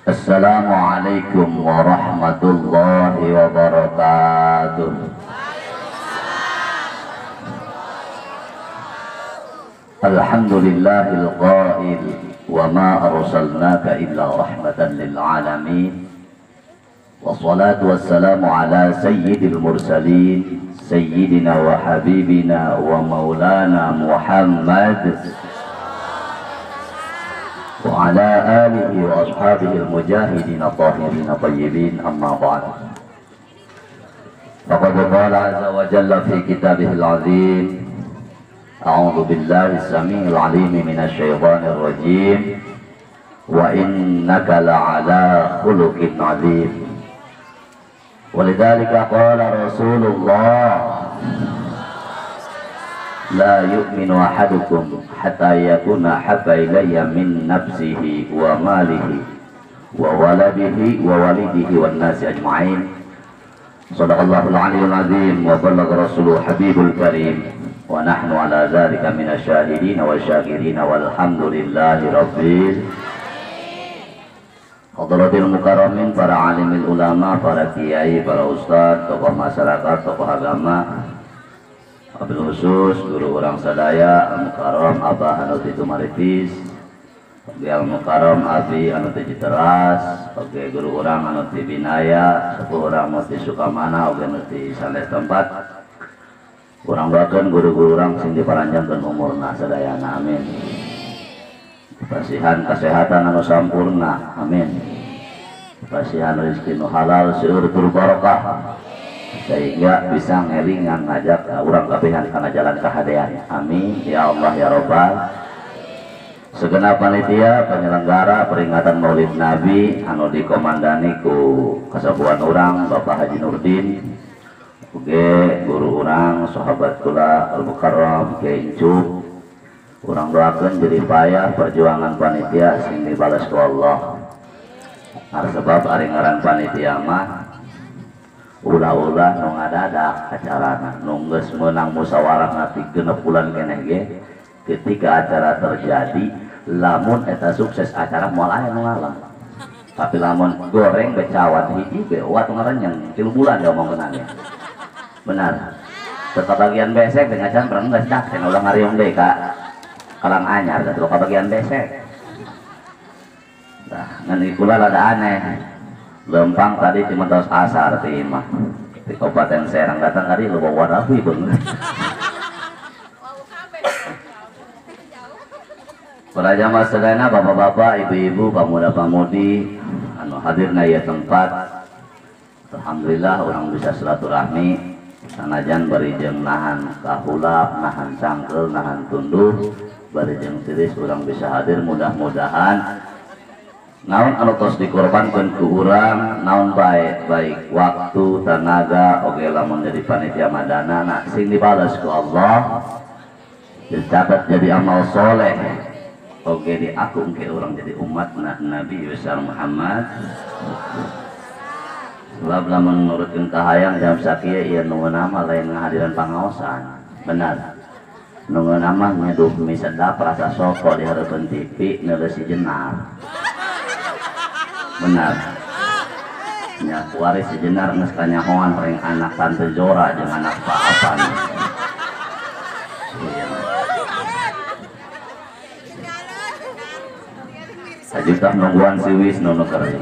Assalamualaikum warahmatullahi wabarakatuh. Alhamdulillahil qail wa ma arsalnaka illa rahmatan lil alamin. Wassalatu wassalamu ala sayyidil mursalin sayyidina wa habibina wa maulana Muhammad wa ala alihi wa ashabihi al-mujahidin al-tahirin al-tayyibin, amma ba'd. Faqad qala azza wa jalla fi kitabihil azim, a'udzu billahi as-sami'il 'alim minasy syaithanir rajim, wa innaka la'ala khuluqin 'azim. Walidzalika qala Rasulullah, la yu'minu ahadukum hatta yakuna habba ilayya min nafsihi wa malihi wa waladihi wa walidihi wan nasi ajma'in. Sadaqallahul aliyyul azim wa balagha rasuluhu habibul karim wa nahnu ala dzalika minasyahidin wa syakirin walhamdulillahi rabbil. Hadratil mukarramin, para alimil ulama, para kiai, para ustadz, tokoh masyarakat, tokoh agama, wabil khusus guru orang sadaya Al-Mukarram Abah anu ti Tumaritis, oge Al-Mukarram Abi anu ti Citeras, oge guru orang anu ti Binaya, sepuh orang anu ti Sukamana, oge anu ti sanes tempat. Urang doakeun guru-guru urang sing diparanjangkeun umurna sadayana, amin. Pasihan kesehatan anu sampurna, amin. Pasihan rezeki nu halal seueur tur barokah, sehingga bisa ngelingan ngajak urang kabehan kana jalan kahadean, amin ya Allah ya Rabbal. Segenap panitia penyelenggara peringatan Maulid Nabi anu dikomandani ku kasepuhan urang Bapak Haji Nurdin, oge guru urang sahabat kula Al-Mukarram Kiai Incup, urang doakeun jadi payah perjuangan panitia sing dibalas ku Allah. Sebab ari ngaran panitia mah ulah-ulah nu ngadadak acarana, nu geus meunang musyawarah nanti 6 bulan keneh ge, ketika acara terjadi lamun eta sukses acara moal aya nu ngalang. Tapi lamun goreng becawan hiji ge wat ngarenyeng 3 bulan diomongkeunana. Benar. Tetap bagian besek dengan can perang geus dak cenah ulah ngariung deui ka Kalang Anyar da ka bagian besek. Nah, ngan kula rada aneh. Lempang tadi cuma terus asar ti imah di Kabupaten Serang datang tadi lu bawa warahi bener. Para jamaah sadayana, bapak-bapak, ibu-ibu, pemuda-pemudi anu hadirna ieu tempat, alhamdulillah orang bisa silaturahmi sanajan bari jeung nahan kahulap, nahan cangkel, nahan tunduh, bari jeung tiris urang bisa hadir. Mudah-mudahan naon anu tos dikorbankeun ku urang, naon baik baik waktu, tenaga, oge lamun jadi panitia madana nah sing dibales ku Allah, dicatat jadi amal soleh, oge diaku ke urang jadi umat Nabi besar Muhammad. Sebab lamun nurutkeun kahayang jam sakieu ieu nu nama lain ngahadiran pangaosan, benar. Nu nama nyeduh mie sedap rasa soko di hareupeun TV neuleus si jenar. Benar. Nya kuari si jenar geus kanyahoan reng anak tante Zora jeung anak Pak Apan. Sajuta nungguan si wis nu kering.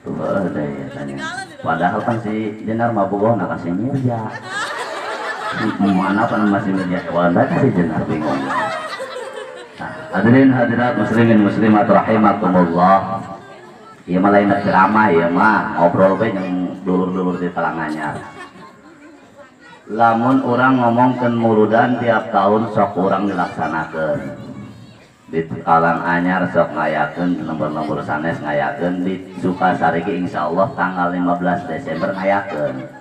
Tuh ada ya tanya. Padahal kan si jenar mah bogohna ka si Mirja. Mana pan masih Mirja wala ka si jenar bingung. Hadirin hadirat muslimin muslimat rahimakumullah. Ieu mah lain ceramah ieu mah ngobrol bae jeung dulur-dulur di Talanganyar. Lamun urang ngomongkeun muludan tiap tahun sok urang dilaksanakeun. Di Talanganyar sok ngayakeun, lembur-lembur sanes ngayakeun, di Sukasari ge insyaallah tanggal 15 Desember ngayakeun.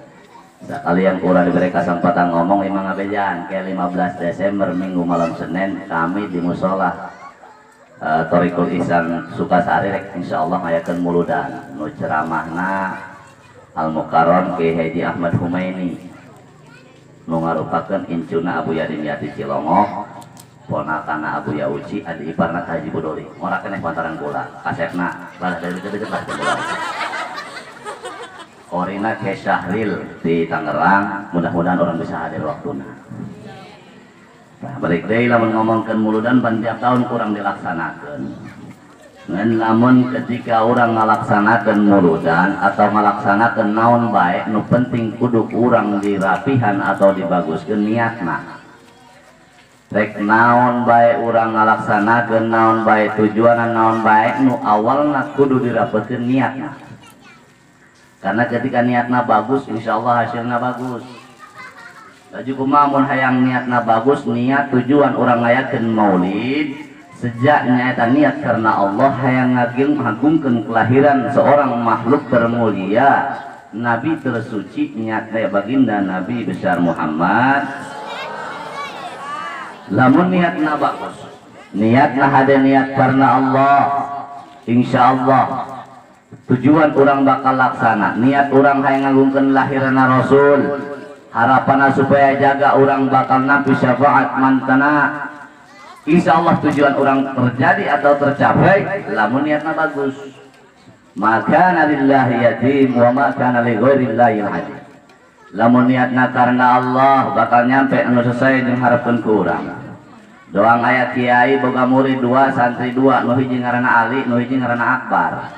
Sekalian kurang diberi kesempatan ngomong imang ngabejan ke 15 Desember Minggu malam Senin kami di musola Thoriqul Ihsan Sukasari rek insyaallah ngayakeun muludan nu ceramahna Al Mukarram Ki Haji Ahmad Humaini. Nu ngarupakeun incuna Abuya Dimyati Cilongok, ponakana Abuya Uci, adi iparna ka Haji Budoli. Ngora keneh pantaran kula, kasepna lah dari deket-deket lah kula. Korina Ke Syahril di Tangerang, mudah-mudahan orang bisa hadir waktuna. Nah, balik deui lamun ngomongkeun muludan pan tiap tahun kurang dilaksanakeun. Ngan lamun ketika orang ngalaksanakeun muludan atau ngalaksanakeun naon bae nu penting kudu urang dirapihan atau dibaguskeun niatna. Rek naon bae urang ngalaksanakeun naon bae tujuanna naon bae nu awalna kudu dirapetkeun niatna. Karena ketika niatna bagus, insyaallah hasilna bagus. Laju kumaha mun hayang niatna bagus, niat tujuan urang ngayakeun maulid sejak nyaeta niat karena Allah hayang ngagungkeun kelahiran seorang makhluk termulia, nabi tersuci nyata baginda Nabi besar Muhammad. Lamun niatna bagus, niatna hade niat karena Allah, insyaallah tujuan orang bakal laksana. Niat orang hayang ngagungkeun lahirna Rasul, harapanna supaya jaga orang bakal nampi syafaat mantana. Insya Allah tujuan orang terjadi atau tercapai lamun niatna bagus. Maka lillahi yatim wa ma kana li ghairillahi hadim. Lamun niatna karena Allah bakal nyampe anu sesuai jeung hareupeun ku urang. Doang aya kiai boga murid dua, santri dua, nu hiji ngaranna Ali, nu hiji ngaranna Akbar.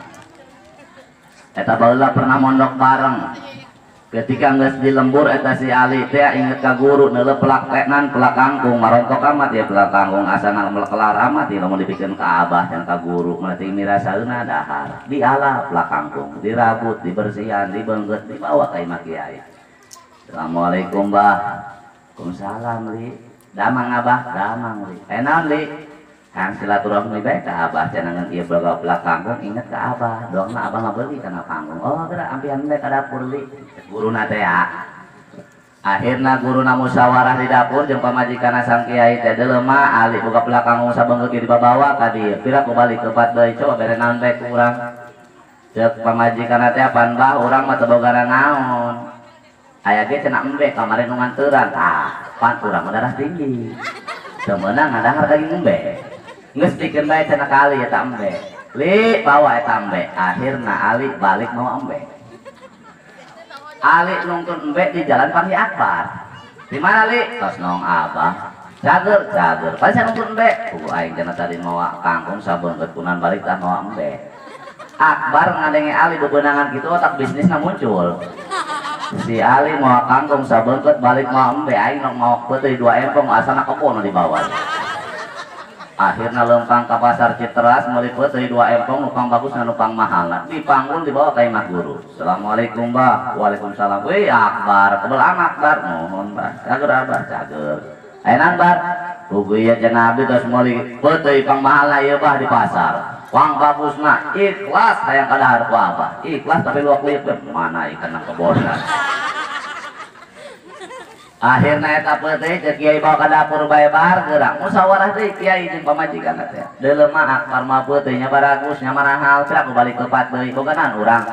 Eta baheula pernah mondok bareng. Ketika geus di lembur eta si Ali teh inget ka guru neuleuh pelak teknan pelak kangkung marontok amat ya pelak kangkung asana kelar amat ya lamun dipikeun ka abah dan ka guru mah teh mirasaeuna dahar diala pelak kangkung dirabut dibersihan dibeungkeut dibawa ka imah kiai. Assalamualaikum bah. Waalaikumsalam li. Damang abah, damang li. Naon li? Kang silaturahmi bae ka abah cenah ieu boga pelak kangkung inget ka abah. Doangna abah mah beuli kana kangkung. Oh geura ampihan bae ka dapur li. Guruna teh ya. Akhirna guruna musyawarah di dapur jeung pamajikanna sang kiai teh deuleu mah Ali boga pelak kangkung sabeungkeut ge dibabawa ka dieu. Pira ku balik kepat deui coba bere naon bae ku urang. Ceuk pamajikanna teh apan bah urang mah teu boga naon. Aya ge cenah embe kamari nu nganteran. Ah, pan urang mah darah tinggi. Teu meunang ngadahar daging embe. Geus dikeun bae cenah ka Ali eta embe. Li bawa eta embe. Akhirna Ali balik mawa embe. Ali nungtun embe di jalan Panggi Akbar. Di mana Li? Tos nong abah. Cager, cager. Pan saya nungtun embe. Aing cenah tadi mawa kangkung sabeungkeut kunan balik tah mawa embe. Akbar ngadenge Ali bebenangan kitu otak bisnisna muncul. Si Ali mawa kangkung sabeungkeut balik mawa embe, aing nok mawa peuteui dua empong asana kopono dibawa. Akhirna lempang ka pasar Citeras meuli peuteui dua empong nupang bagus na nupang mahal. Dipanggul dibawa ka imah guru. Assalamualaikum bah. Waalaikumsalam. Wih Akbar, kebel amat Bar. Mohon bah. Cager abah, cager. Aya naon Bar? Puguh ieu cenah abdi tos meuli peuteui pang mahal ieu bah di pasar. Wang bagusna ikhlas hayang kadahar ku abah. Ikhlas tapi luak liuk mana ikan nang kebosan. Akhirna eta peuteui ceuk kiai bawa ka dapur bae bar geurang musyawarah deui kiai jeung pamajikan teh. Deuleu mah Akbar mah peuteui nya baragus nya marahal teh aku balik kepat deui boga naon urang.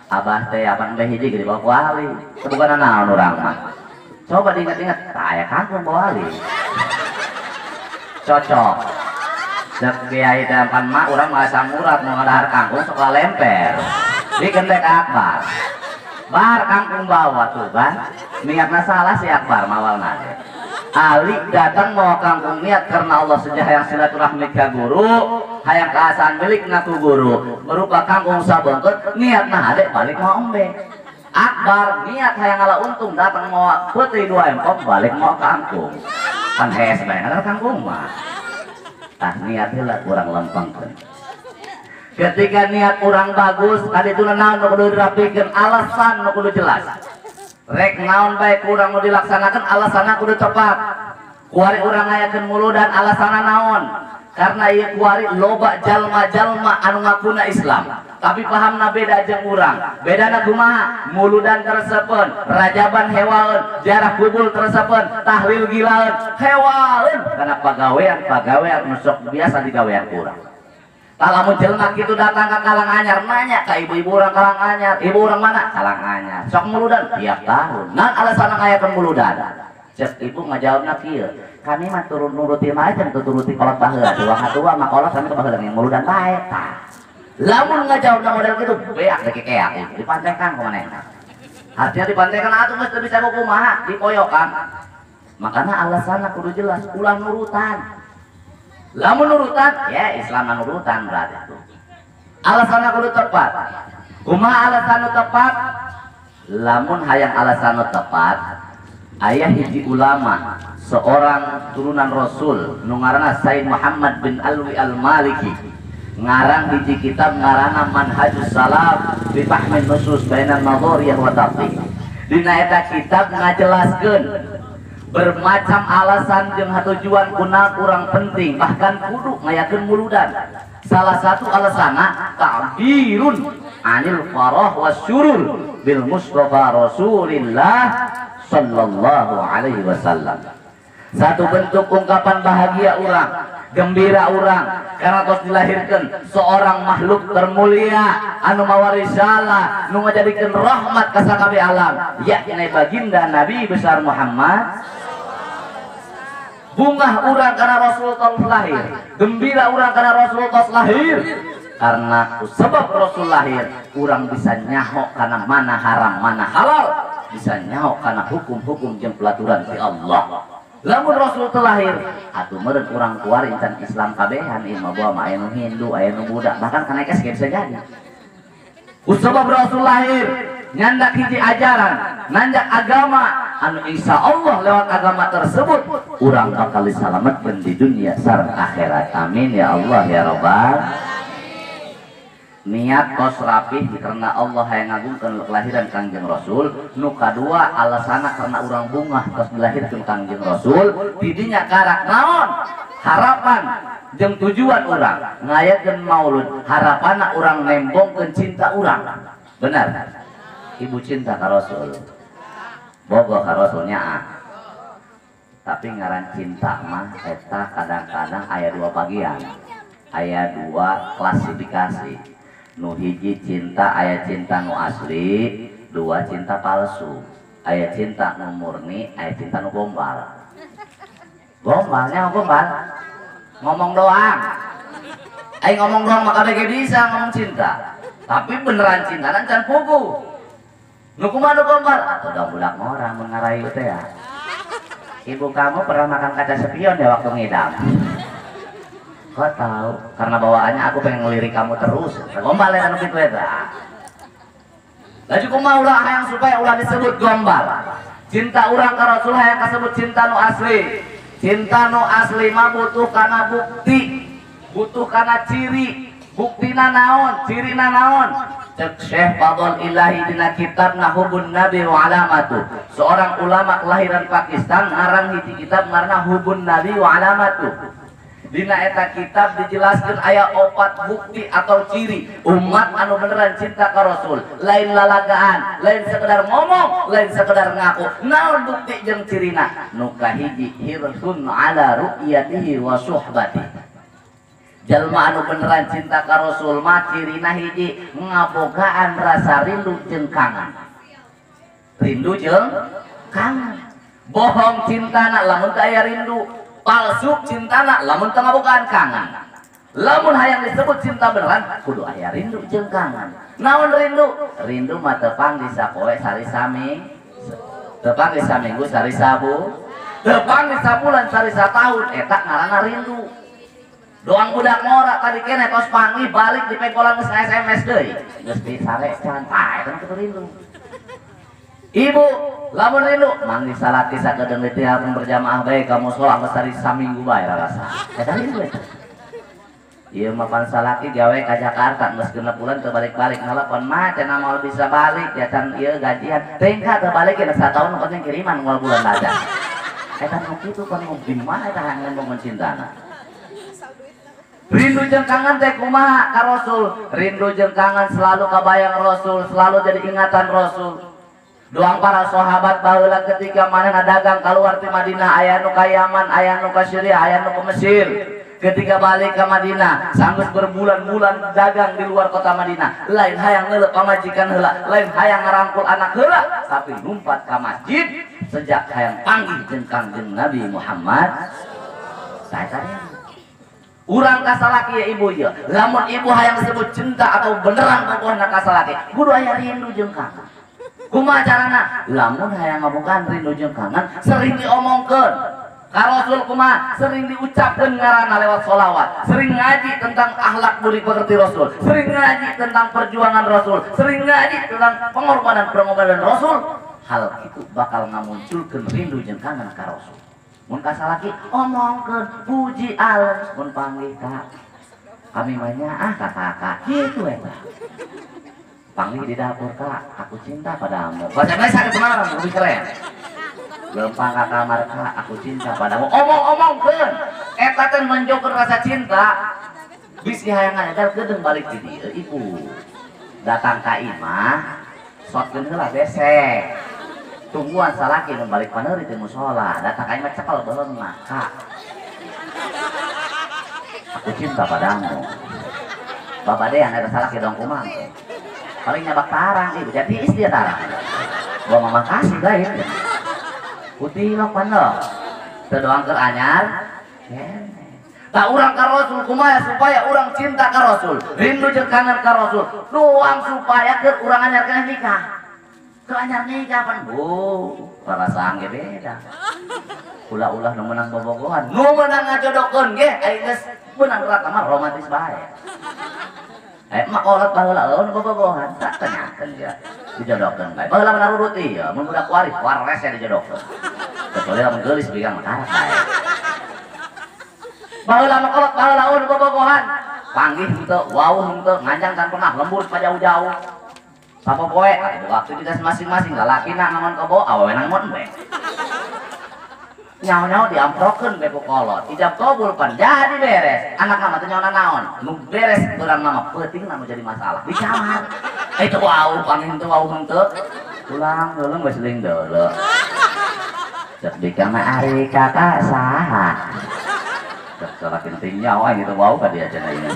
Abah teh apan embe hiji ge dibawa ku Ali. Teu boga naon urang mah. Coba diingat-ingat, tah aya kangkung bawa Ali. Cocok. Ceuk kiai teh ampan mah urang mah asa murad nu ngadahar kangkung sok lemper. Dikeun teh ka Akbar. Bar kangkung bawa tuh kan. Niatna salah si Akbar mawalna. Ali datang mau kangkung niat karena Allah sejah hayang silaturahmi ka guru, hayang kaasaan milikna ku guru, berupa kangkung sabeungkeut niatna hade balik mau embe. Akbar niat hayang ngala untung datang mau peuteui dua empong balik mau kangkung. Pan hees bae ngadahar kangkung mah. Tah niat heula urang lempengkeun. Ketika niat urang bagus, kadituna naon nu kudu dirapikeun, alasan nu kudu jelas. Rek naon bae kurang nu dilaksanakeun, alasanna kudu tepat. Kuari urang ngayakeun muludan alasanna naon? Karena ieu kuari loba jalma-jalma anu ngakuna Islam, tapi pahamna beda jeung urang. Bedana kumaha? Muludan teresepeun, rajaban hewaeun, jarah kubul teresepeun, tahlil gilaeun, hewaeun kana pagawean-pagawean nu sok biasa digawean ku urang. Lamun jelema kitu datang ka Kalanganyar nanya ka ibu-ibu urang Kalanganyar, ibu urang mana? Kalanganyar. Sok muludan tiap tahun. Naon alasan ngayakeun muludan? Cek ibu ngajawabna kieu, kami mah turun nuruti mah aja teu turuti kolot baheula. Dua tua mah kolot kami kebaheula yang muludan bae tah. Lamun ngajawabna model kitu beak teh kekeak dipantekan ku manehna. Artinya dipantekan atuh geus teu bisa kumaha, dipoyokan. Makana alasanna kudu jelas, ulah nurutan. Lamun nurutan, ya Islam nurutan berarti itu. Alasanna kudu tepat. Kumaha alasan tepat? Lamun hayang alasan tepat, ayah hiji ulama seorang turunan Rasul nu ngaranna Said Muhammad bin Alwi Al-Maliki ngarang hiji kitab ngaranna Manhajus Salaf fi Fahmin Nusus Bainan Nadhariyah wa Tatbiq. Dina eta kitab ngajelaskeun bermacam alasan jeung tujuan kuna kurang penting bahkan kudu ngayakeun muludan. Salah satu alasanna ta'birun anil farah wasyurur bil Mustafa Rasulillah sallallahu alaihi wasallam. Satu bentuk ungkapan bahagia orang, gembira orang karena tos dilahirkan seorang makhluk termulia anu mawa risalah nu ngajadikeun rahmat ka sakabeh alam, yakni baginda Nabi besar Muhammad. Bungah urang karena Rasulullah lahir, gembira urang karena Rasulullah lahir, karena sebab Rasul lahir urang bisa nyaho karena mana haram mana halal, bisa nyaho karena hukum-hukum jeung pelaturan ti Allah. Lamun Rasul terlahir atuh meureun urang kuari can Islam kabehan ieu mah bawa mah aya nu Hindu aya nu Buddha bahkan kana geus bisa jadi. Sebab Rasul lahir nyandak hiji ajaran, nanjak agama anu insya Allah lewat agama tersebut urang bakal disalametkeun di dunia sareng akhirat. Amin ya Allah ya Rabbal. Niat kos rapih karena Allah yang ngagungkeun kelahiran Kangjeng Rasul. Nu kadua alasana karena urang bungah tos dilahirkeun Kangjeng Rasul, tidinya karak naon harapan jeung tujuan urang ngayakeun maulud, harapanna urang nembongkeun cinta urang. Benar, ibu cinta ka Rasul, bogoh ka Rasulnya. Tapi ngaran cinta mah eta kadang-kadang aya dua bagian, aya dua klasifikasi. Nu hiji cinta aya cinta nu asli, dua cinta palsu. Aya cinta nu murni, aya cinta nu gombal. Gombalnya gombal, ngomong doang. Ayo ngomong doang maka bege bisa ngomong cinta. Tapi beneran cinta dan can pugu. Nu kumaha nu gombal? Atuh da budak ngora mun ngarayu teh ya. Ibu kamu pernah makan kaca spion ya waktu ngidam? Kok tahu? Karena bawaannya aku pengen ngelirik kamu terus. Gombal ya anu kitu eta. Laju kumaha ulah hayang supaya ulah disebut gombal. Cinta urang ka Rasul hayang kasebut cinta nu asli. Cinta nu asli mah butuh kana bukti, butuh kana ciri. Buktina naon, cirina naon? Cek Syekh Fadl Ilahi dina kitabna Hubun Nabi wa Alamatu. Seorang ulama kelahiran Pakistan ngarang hiji kitab ngaranna Hubun Nabi wa Alamatu. Dina eta kitab dijelaskan aya opat bukti atau ciri umat anu beneran cinta ka Rasul, lain lalagaan, lain sekedar ngomong, lain sekedar ngaku. Naon bukti jeung cirina? Nu kahiji hirsun ala ru'yatihi wa suhbatihi. Jalma anu beneran cinta ka Rasul mah cirina hiji ngabogaan rasa rindu jeung kangen. Rindu jeung kangen. Bohong cintana lamun teu aya rindu, palsu cintana lamun teu ngabogaan kangen. Lamun hayang disebut cinta beneran kudu aya rindu jeung kangen. Naon rindu? Rindu mah tepang di sapoe sari sami, tepang di saminggu sari sabu, tepang di sabulan sari sataun, eta ngaranna rindu. Doang budak ngora tadi kene tos panggih balik di pengkolan geus SMS deui. Geus disare can tah eta mah kitu rindu. Ibu lamun rindu manggi salati sakedeung litihan berjamaah bae ka mushola geus sari saminggu bae rasa. Eta rindu eta. Ieu mah pan salaki gawe ka Jakarta geus 6 bulan teu balik-balik ngelepon mah cenah moal bisa balik ya can ieu gajian. Tengka teu balik ya satahun nu penting kiriman moal bulan aja. Eta nu kitu pan gimana eta hayang ngomong cintana. Rindu jeung kangen teh kumaha ka Rasul? Rindu jeung kangen selalu kabayang Rasul, selalu jadi ingatan Rasul. Doang para sahabat baheula ketika manehna dagang keluar ti Madinah, aya nu ka Yaman, aya nu ka Syria, aya nu ka Mesir. Ketika balik ke Madinah, sanggeus berbulan-bulan dagang di luar kota Madinah, lain hayang neuleuh pamajikan heula, lain hayang ngarangkul anak heula, tapi lumpat ka masjid sejak hayang panggih jeung Kangjeng Nabi Muhammad. Saya tadi urang ka salaki ya ibu ya, lamun ibu hayang disebut cinta atau beneran bogohna ka salaki, kudu aya rindu jeung kangen. Kumaha carana? Lamun hayang ngabogaan rindu jeung kangen, sering diomongkeun. Ka Rasul kumaha? Sering diucapkeun ngaranna lewat sholawat, sering ngaji tentang akhlak budi pekerti Rasul, sering ngaji tentang perjuangan Rasul, sering ngaji tentang pengorbanan-pengorbanan Rasul. Hal itu bakal ngamunculkeun rindu jeung kangen ka Rasul. Mun ka salaki omongkeun, puji alus, mun panggih ka kami mah ah ka kakak kitu eta. Panggih di dapur kak, aku cinta padamu. Bahasa Indonesia kemana lebih keren. Lempang ka kamar kak, aku cinta padamu. Omong-omongkeun, eta teh menunjukkeun rasa cinta. Bisi hayang ngajar kedeung balik di dieu ibu. Datang ka imah, sotkeun heula besek. Tungguan salaki nu balik paneuri teh mushola, datang ka imah cekel beuheungna, kak. Aku cinta padamu. Babadean eta salaki dong kumaha. Paling nyabak tarang, ibu jadi istri tarang. Gua mama kasih lain. Putih lok pandok. Teu doang keur anyar. Tak urang ka Rasul kumaha supaya urang cinta ka Rasul, rindu jeung kangen ka Rasul. Doang supaya keur urang anyar keneh nikah. Keur anyar nikah pan bu, perasaan ge beda. Ulah-ulah nu meunang bobogohan, nu meunang ngajodohkeun ge ari geus meunang rata mah romantis bae. Mak kolot baheula eueun bobogohan, tak tanyakeun ya. Dijodohkeun bae. Baheula mah narurut ieu, mun budak waris, wares ya dijodohkeun. Kecuali lamun geulis bigang mah karak bae. Baheula mah kolot baheula eueun bobogohan. Panggih henteu, wauh henteu, nganjang can pernah lembur pa jauh-jauh. Sapopoe boga aktivitas masing-masing, lalakina ngangon kebo, awewena ngangon embe. Nyaho-nyaho diamprokeun be ku kolot, ijab kabul pan jadi beres. Anak mah teu nyaho naon, nu beres urang mah peuting nu jadi masalah. Di kamar. Itu wauh panggih henteu wauh henteu. Pulang heuleung geus seling deuleu. Cek di kamar ari kakak saha. Cek salaki teh nyaho aing itu wauh ka dia cenah ieu.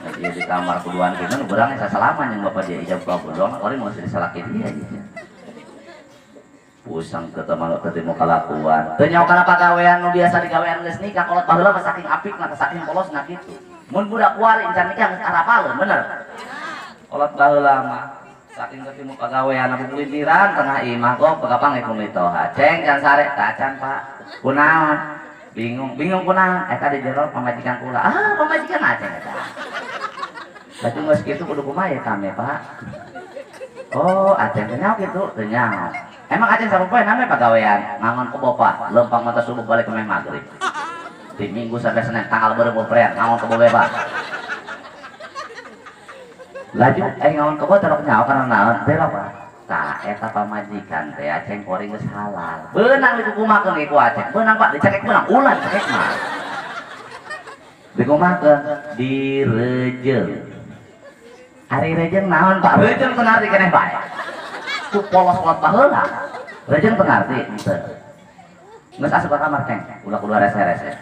Nah, dia di kamar kuduan kieu nu beurang sasalaman jeung bapak dia ijab kabul doang, orang mau disalaki dia gitu. Pusang ketemu ketemu kalakuan. Teu nyaho kana pagawean nu biasa digawean geus nikah kolot baheula mah saking apikna saking polosna kitu. Mun budak kuari encan nikah geus arapaleun bener. Kolot baheula mah saking ketemu pagawean anu kulintiran tengah imah gok pegapang ku mitoha. Ceng can sare tacan Pak. Kunaon? Bingung, bingung kunaon? Eta di jero pamajikan kula. Ah, pamajikan aceng eta. Baju geus kitu kudu kumaha ya kami, Pak? Oh, aceng teh nyaho kitu, teu nyaho. Emang aceng sapopoe name pagawean ngangon kebo Pak, lempang mata subuh balik ke maghrib. Di Minggu sampai Senin tanggal beureum boprean ngangon kebo bae Pak. Laju ngangon kebo terok nyaho kana naon teh Pak. Tah eta pamajikan teh aceng kuring geus halal. Beunang dikukumakeun ge ku aceng. Beunang Pak, dicekek beunang ulah dicekek mah. Dikumakeun direjeung. Ari rejeung naon Pak? Rejeung teu ngarti keneh bae. Ku polos-polos baheula. Rejeung teu ngarti henteu. Geus asup ka kamar teh, ulah kudu rese-rese.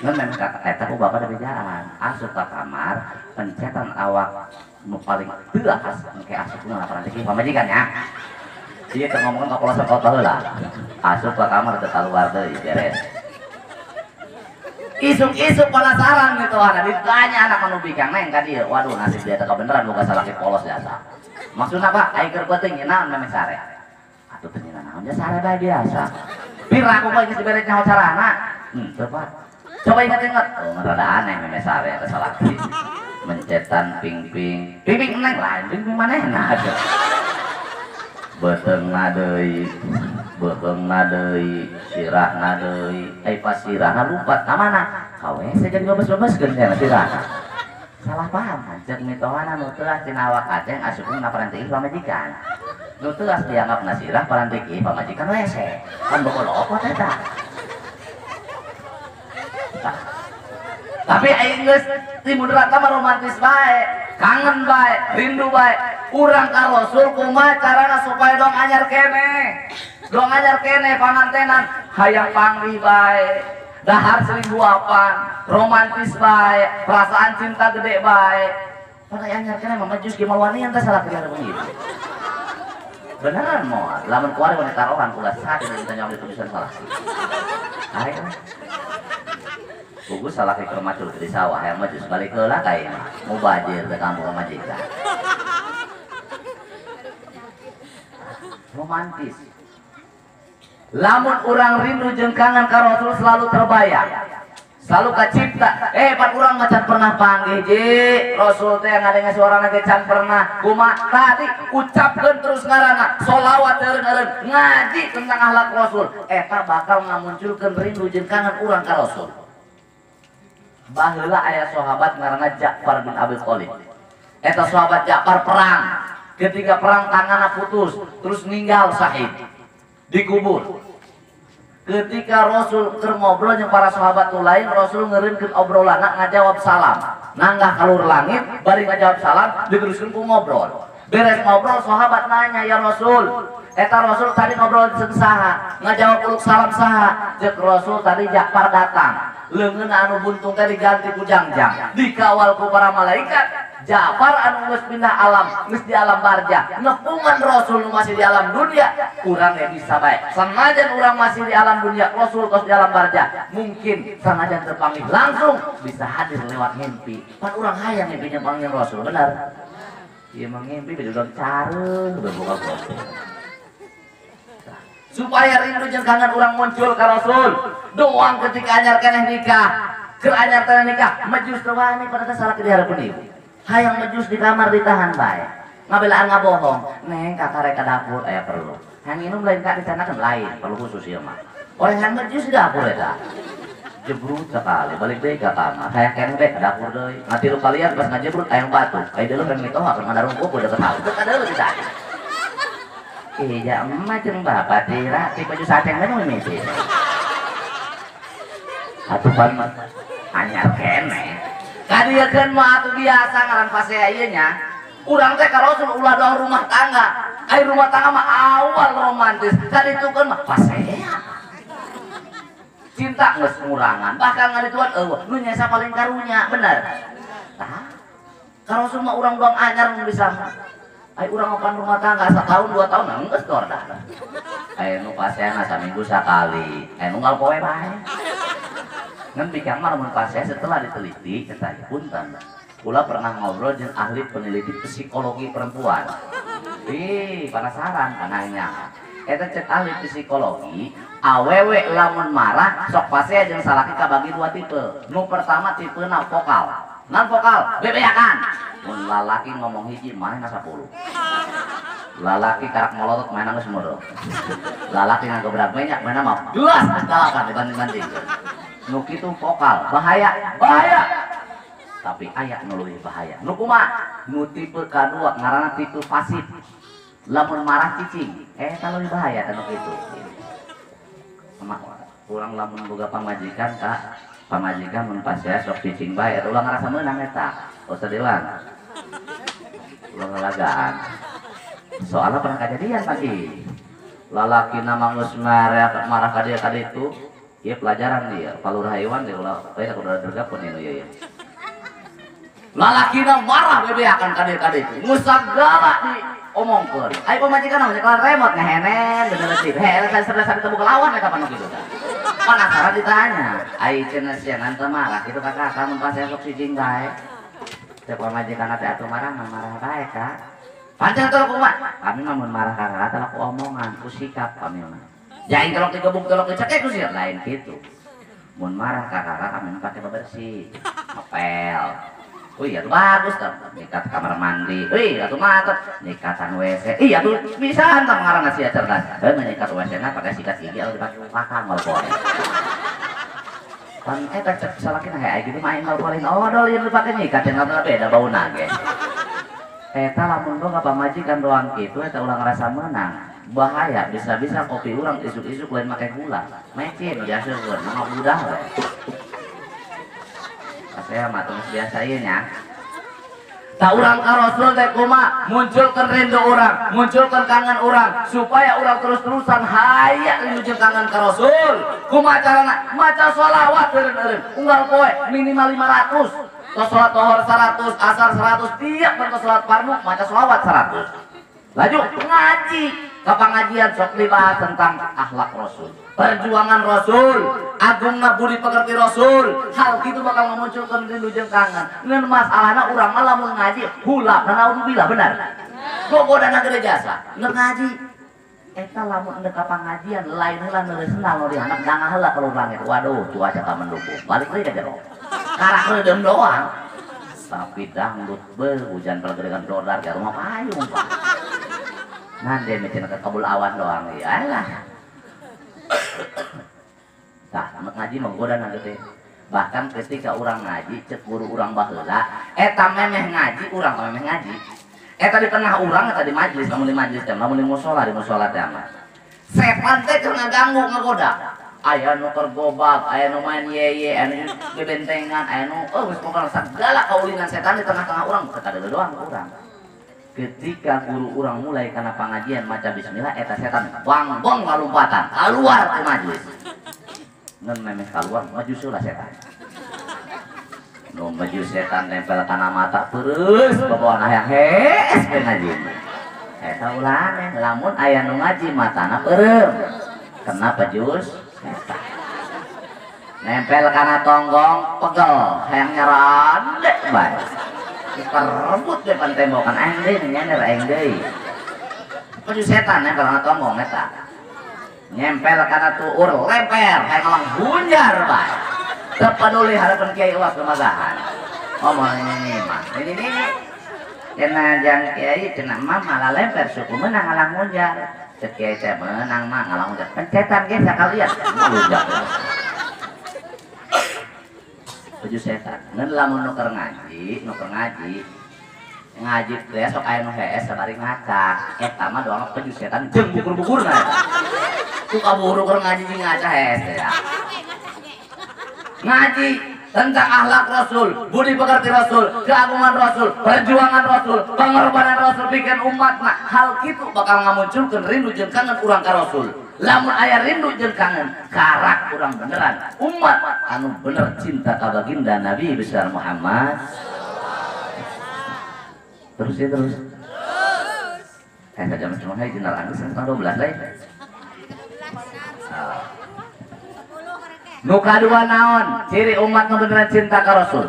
Ngan memang eta ku bapak da bejaan. Asup ka kamar, pencetan awak nu paling teuas engke asupna laporan teh pamajikan ya. Ieu teh ngomongkeun ka polos-polos baheula. Asup ka kamar teu kaluar deui beres. Isuk-isuk penasaran gitu anak ditanya anak anu bikang neng ka dieu. Waduh nasib dia teh kabeneran boga salaki polos jasa. Maksudna Pak, ai keur peuting nyeuna meme sare. Atuh teu nyeuna naon ja sare bae biasa. Pira aku bae geus dibere nyaho carana. Henteu Pak. Coba ingat-ingat. Oh, rada aneh meme sare eta salaki. Mencetan ping-ping. Ping-ping neng lain ping-ping manehna atuh. Beuteungna deui, beuheungna deui, sirahna deui. Ai pas sirahna lumpat ka mana? Ka WC jadi bebes-bebeskeun cenah sirahna. Salah paham kan cek mitohana nu teuas tina awak aceng asupna paranti pamajikan. Nu teuas dianggapna sirah paranti pamajikan WC. Kan bobolokot eta. Tapi aing geus ti mudrata mah romantis bae, kangen bae, rindu bae. Urang ka Rasul kumaha carana supaya dong anyar keneh. Dong anyar keneh pangantenan hayang panggih bae. Dahar sering huapan, romantis bae, perasaan cinta gede bae. Pada anyar keneh mah majus ge malwanian teh salah kira begitu. Beneran moal, lamun kuari wanita tarohan ulah sakit ditanya oleh tulisan salah. Ayo. Gugus salah ke macul di sawah yang majus balik heula ka ieu mah. Mubajir ke kampung majikan. Romantis. Lamun urang rindu jeung kangen ka Rasul selalu terbayang, selalu kacipta. Pan urang mah can pernah panggih ji Rasul teh ngadenge suarana ge can pernah. Kumaha tadi ucapkeun terus ngaranna, sholawat eureun-eureun, ngaji tentang akhlak Rasul, eta bakal ngamunculkeun rindu jeung kangen urang ka Rasul. Baheula aya sahabat ngaranna Ja'far bin Abi Thalib. Eta sahabat Ja'far perang. Ketika perang tanganna putus, terus ninggal sahid. Dikubur. Ketika Rasul keur ngobrol jeung para sahabat nu lain, Rasul ngeureunkeun obrolanna ngajawab salam. Nanggah kalur langit, bari ngajawab salam, diteruskeun ku ngobrol. Beres ngobrol sahabat nanya, "Ya Rasul, eta Rasul tadi ngobrol jeung saha? Ngajawab uluk salam saha?" Ceuk Rasul tadi Ja'far datang. Leungeun anu buntung teh diganti ku jangjang, dikawal ku para malaikat. Ja'far anu geus pindah alam, geus di alam barjah, nepungan Rasul nu masih di alam dunia, urang ge bisa bae. Sanajan urang masih di alam dunia, Rasul tos di alam barjah, mungkin sanajan terpanggil langsung bisa hadir lewat mimpi. Pan urang hayang mimpinya panggil Rasul, benar? Ieu mah ngimpi beda urang careuh berbuka puasa. Supaya rindu jeung kangen urang muncul ka Rasul. Doang ketika anyar keneh nikah, keur anyar keneh nikah, majus teh wani pada teh salah di harapan ibu. Hayang majus di kamar ditahan bae. Ngabelaan ngabohong, neng kakarek ka dapur aya perlu. Hayang minum lain ka dicanakeun lain, perlu khusus ieu mah. Orang hayang majus di dapur eta. Jebrut sekali, balik deui ka kamar. Hayang keneh bae ka dapur deui. Ngatilu kalian pas ngajebrut hayang batuk. Aya deuleu kan mitoha keur ngadarungkup udah ketahu. Teu kadeuleu ditanya. Iya, emak jeung bapak tira ti baju saceng we nu mimiti. Atuh pan anyar keneh. Kadieukeun mah atuh biasa ngaran pasea ieu nya. Urang teh ka Rasul ulah doang rumah tangga. Ai rumah tangga mah awal romantis. Kaditukeun mah pasea. Cinta geus ngurangan, bahkan ngadituan eueuh nu nyesa paling karunya, bener. Tah. Ka Rasul mah urang doang anyar nu bisa. Ai urang opan rumah tangga setahun 2 tahun geus dah. Ai nu paseana saminggu sakali, ai nu unggal poe bae. Ngan bikang mah lamun pasea setelah diteliti eta punten. Kula pernah ngobrol jeung ahli peneliti psikologi perempuan. Ih, penasaran kananya. Eta cek ahli psikologi, awewe lamun marah sok pasea jeung salaki kabagi 2 tipe. Nu pertama tipena vokal. Nan vokal, bebeakan. Mun lalaki ngomong hiji manehna 10. Lalaki karak molotot manehna geus meureum. Lalaki ngagebrak minyak manehna mah geus kalakan dibanding-bandingkeun. Nu kitu vokal, bahaya, bahaya. Tapi aya nu leuwih bahaya. Nu kumaha? Nu tipe kadua ngaranna tipe pasif. Lamun marah cicing, eta leuwih bahaya teh nu kitu. Sama urang lamun boga pamajikan ka pamajikan mun pasea sok cicing bae eta ulah ngarasa meunang eta. Ustaz Dewan. Ulah ngalagaan. Soalnya pernah kejadian pagi. Lalaki nama geus marah ka dieu ka ditu. Ieu pelajaran dia, palurah Iwan dia ulah bae kudu dergap pun ieu ieu. Lalakina marah bebeakan ka dieu ka ditu. Geus sagala diomongkeun. Ai pamajikan mah nyekelan remote ngehenen bener sih. Heh, eta serasa ditemu lawan eta pan kitu. Penasaran ditanya, ai cenah sia ngan teu marah kitu ka kakak mun pasea sok cicing bae. Teh pamajikan teh atuh marah mah marah bae ka. Pancen teh kumaha? Kami mah mun marah ka kakak teh ku omongan, ku sikap kami mah. Jaing tolong digebuk tolong dicekek ku sia lain kitu. Mun marah ka kakak kami mah pake bebersih, ngepel. Wih, atuh bagus tuh. Nyikat kamar mandi. Wih, atuh mantep. Nyikatan WC. Iya tuh bisa tah ngaranna sia cerdas. Heuh nyikat WC-na pakai sikat gigi atau dipake pakang malpoe. Pan eta cek salakina heh gitu mah aing malpoe odol ieu dipake nyikat jeung beda bauna ge. Eta lamun boga pamajikan doang kitu eta ulah ngarasa meunang. Bahaya, bisa-bisa kopi urang isuk-isuk lain make gula. Mecin diaseukeun, mah budah we. Saya mah terus biasa ieu nya. Tak urang ka Rasul teh kumaha munculkeun rindu urang, munculkeun kangen urang supaya urang terus-terusan hayang rindu jeung kangen ka Rasul. Kumaha carana? Maca sholawat eureun-eureun, unggal poe minimal 500. Tos sholat tohor 100, asar 100, tiap bentuk sholat fardu maca sholawat 100. Laju ngaji, ke pengajian sok dibahas tentang akhlak Rasul, perjuangan Rasul, agungna budi pekerti Rasul. Hal gitu bakal memunculkan rindu jeung kangen. Ngan masalahna urang mah lamun ngaji hulap naudzubillah benar. Gogodana gede jasa, ngan ngaji eta lamun endek ka pangajian lain heula neureus sendal nu dihandap dangah heula keluar langit. Waduh, cuaca ka mendukung. Balik deui ka jero. Karak reudem doang. Tapi dangdut beuh hujan pelgeregan dodar ka rumah payung, Pak. Nanti mecen ke kabul awan doang ya lah. Tah, ngaji menggoda nanti teh. Bahkan ketika orang ngaji cek guru urang baheula, eta memeh ngaji urang memeh ngaji. Eta di tengah urang eta di majelis, lamun di majelis teh, lamun di musola teh mah. Setan teh keur ngaganggu ngagoda. Aya nu keur gobag, aya nu main yeye, aya nu bebentengan, aya nu oh geus pokona segala kaulinan setan di tengah-tengah urang teu kadeuleung doang urang. Ketika guru urang mulai karena pengajian maca bismillah eta setan bangbong lompatan keluar ke majelis. Ngan memeh keluar maju heula setan. Nu maju setan nempel kana mata pereus babawaan hayang hees we ngaji. Eta ulah aneh lamun aya nu ngaji matana peureum. Kenapa jus setan. Nempel kana tonggong pegel hayang nyerandek bae. Diperebut depan tembokan aing deui nyender aing deui. Baju setan nempel kana tonggong eta. Nyempel kana tuur lemper hayang ngalang bunjar bae. Teu peduli harapan kiai uas kemagahan. Ngomong ini mah. Ini ini. Cenah jang kiai cenah mah malah lemper suku menang ngalang munjar. Cek kiai teh menang mah ngalang munjar. Pencetan ge sakalian ngelunjak. Baju setan. Ngan lamun nu keur ngaji, ngaji teh sok aya nu hees sabari ngaca. Eta mah doang baju setan jeung bukur-bukurna eta. Ku kaburu keur ngaji jeung ngaca hees teh ya. Ngaji tentang akhlak Rasul, budi pekerti Rasul, keagungan Rasul, perjuangan Rasul, pengorbanan Rasul bikin umat mah hal kitu bakal ngamunculkeun rindu jeung kangen urang ka Rasul. Lamun aya rindu jeung kangen, karak urang beneran umat anu bener cinta ka baginda Nabi besar Muhammad. Terus ya terus. Jam setengah hiji jenar setengah 12 lain. Nu kadua naon ciri umat nu beneran cinta ka Rasul.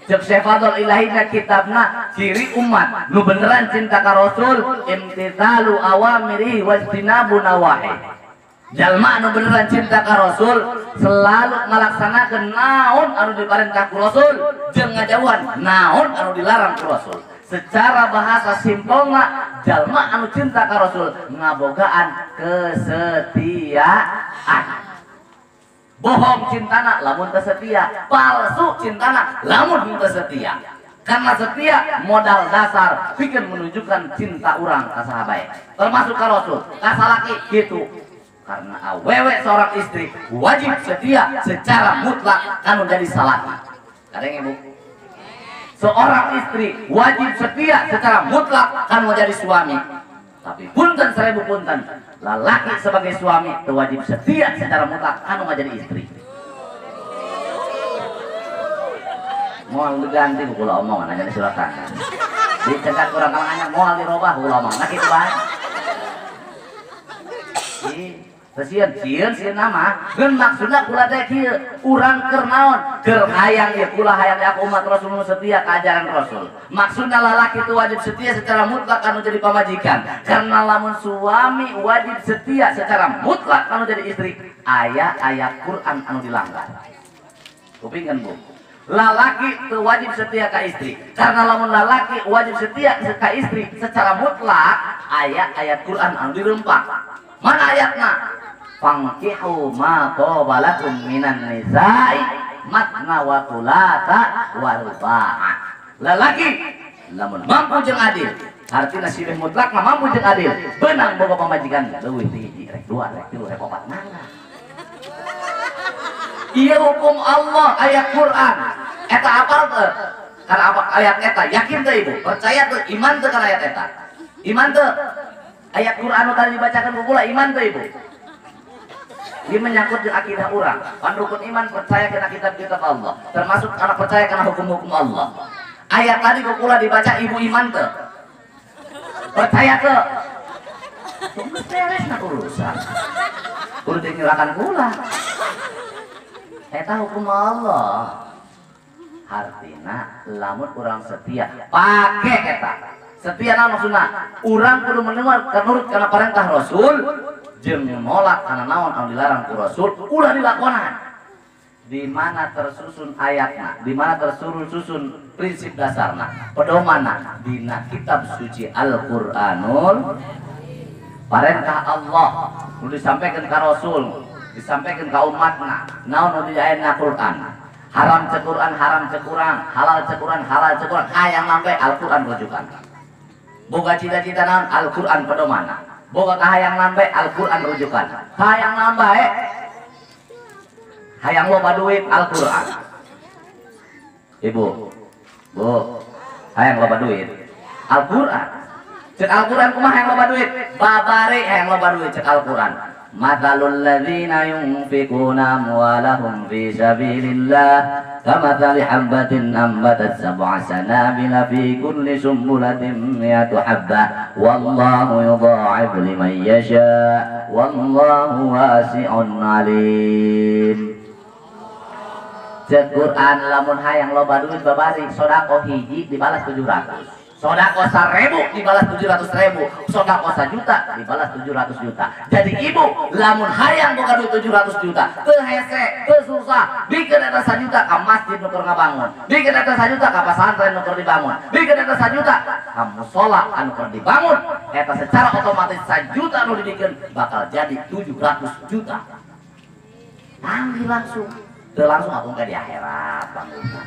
Cek Syekh Fadl Ilahina kitabna ciri umat nu beneran cinta ka Rasul imtithalu awamiri wajtinabu nawahi. Jalma anu beneran cinta ka Rasul selalu ngalaksanakeun naon anu diparentah ku Rasul jeung ngajauhan naon anu dilarang ku Rasul. Secara bahasa simpelna jalma anu cinta ka Rasul ngabogaan kesetiaan. Bohong cintana lamun teu setia, palsu cintana lamun teu setia. Karena setia modal dasar bikin menunjukkan cinta urang ka saha bae, termasuk ka Rasul, ka salaki gitu. Karena awewe seorang istri wajib setia secara mutlak kanu jadi salaki. Kadang ibu, seorang istri wajib setia secara mutlak kanu jadi suami. Tapi punten seribu punten, lalaki sebagai suami wajib setia secara mutlak anu jadi istri. Moal diganti ku kula omongan aja di surat tangan. Dicegat kurang kalangannya moal dirobah ku kula omongan. Nah kitu bae. Sieun sieun sieun nama. Geun maksudna kula teh kieu, urang keur naon? Keur hayang ieu kula hayang aku umat Rasul nu setia ka ajaran Rasul. Maksudna lalaki itu wajib setia secara mutlak anu jadi pamajikan. Karena lamun suami wajib setia secara mutlak anu jadi istri, aya ayat Quran anu dilanggar. Kupingkeun Bu. Lalaki itu wajib setia ka istri. Karena lamun lalaki wajib setia ka istri secara mutlak, aya ayat Quran anu dirempak. Mana ayatna? Fankihu ma qabalakum minan nisa'i matna wa thulatha wa ruba'a. Lalaki lamun mampu jeung adil, artina sibeh mutlak mah mampu jeung adil, beunang boga pamajikan leuwih ti hiji rek dua rek tilu rek opat mangga. Ieu hukum Allah ayat Quran. Eta apal teu? Karena apa ayat eta? Yakin teu ibu? Percaya teu? Iman teu kana ayat eta? Iman teu? Ayat Quran nu tadi dibacakan ku kula iman teu ibu? Dia menyangkut jeung akidah urang. Pan rukun iman percaya kana kitab-kitab Allah, termasuk kana percaya kana hukum-hukum Allah. Ayat tadi ku kula dibaca ibu iman teu? Percaya teu? Tunggu beres na urusan. Kudu dinyulakan kula. Eta hukum Allah. Hartina lamun urang setia pake eta. Setia naon maksudna? Urang kudu mendengar nurut kana perintah Rasul jeung nolak kana naon anu dilarang ku Rasul ulah dilakonan. Di mana tersusun ayatna, di mana tersusun prinsip dasarna, pedomanna dina kitab suci Al-Qur'anul. Perintah Allah nu disampaikan ka Rasul, disampaikan ka umatna, naon nu diayeuna Quran. Haram cek Quran, haram cek urang, halal cek Quran, halal cek urang, hayang lambe Al-Quran rujukan. Boga cita-cita naon Al-Quran pedomanna. Boga kahayang lambe Al-Quran rujukan. Hayang lambe hayang loba duit Al-Quran. Ibu, Bu, hayang loba duit Al-Quran. Cek Al-Quran kumaha hayang loba duit? Babari hayang loba duit cek Al-Quran. Mathalul ladzina yunfikuna amwalahum fi sabilillah kamathali habbatin ambatat sab'a sanabila fi kulli sumbulatin mi'atu habbah wallahu yudha'ifu liman yasha wallahu wasi'un alim. Cek Quran lamun hayang loba duit babari sedekah hiji dibalas 700. Sodako 1000 dibalas 700.000, sodako 1 juta dibalas 700 juta. Jadi ibu lamun hayang boga duit 700 juta, teu hese, teu susah, bikeun eta 1 juta ka masjid nu keur ngabangun, bikeun eta 1 juta ka pasantren nu keur dibangun, bikeun eta 1 juta ka mushola anu keur dibangun, eta secara otomatis 1 juta nu dibikeun bakal jadi 700 juta. Panggil langsung, teu langsung aku ka di akhirat bangunna.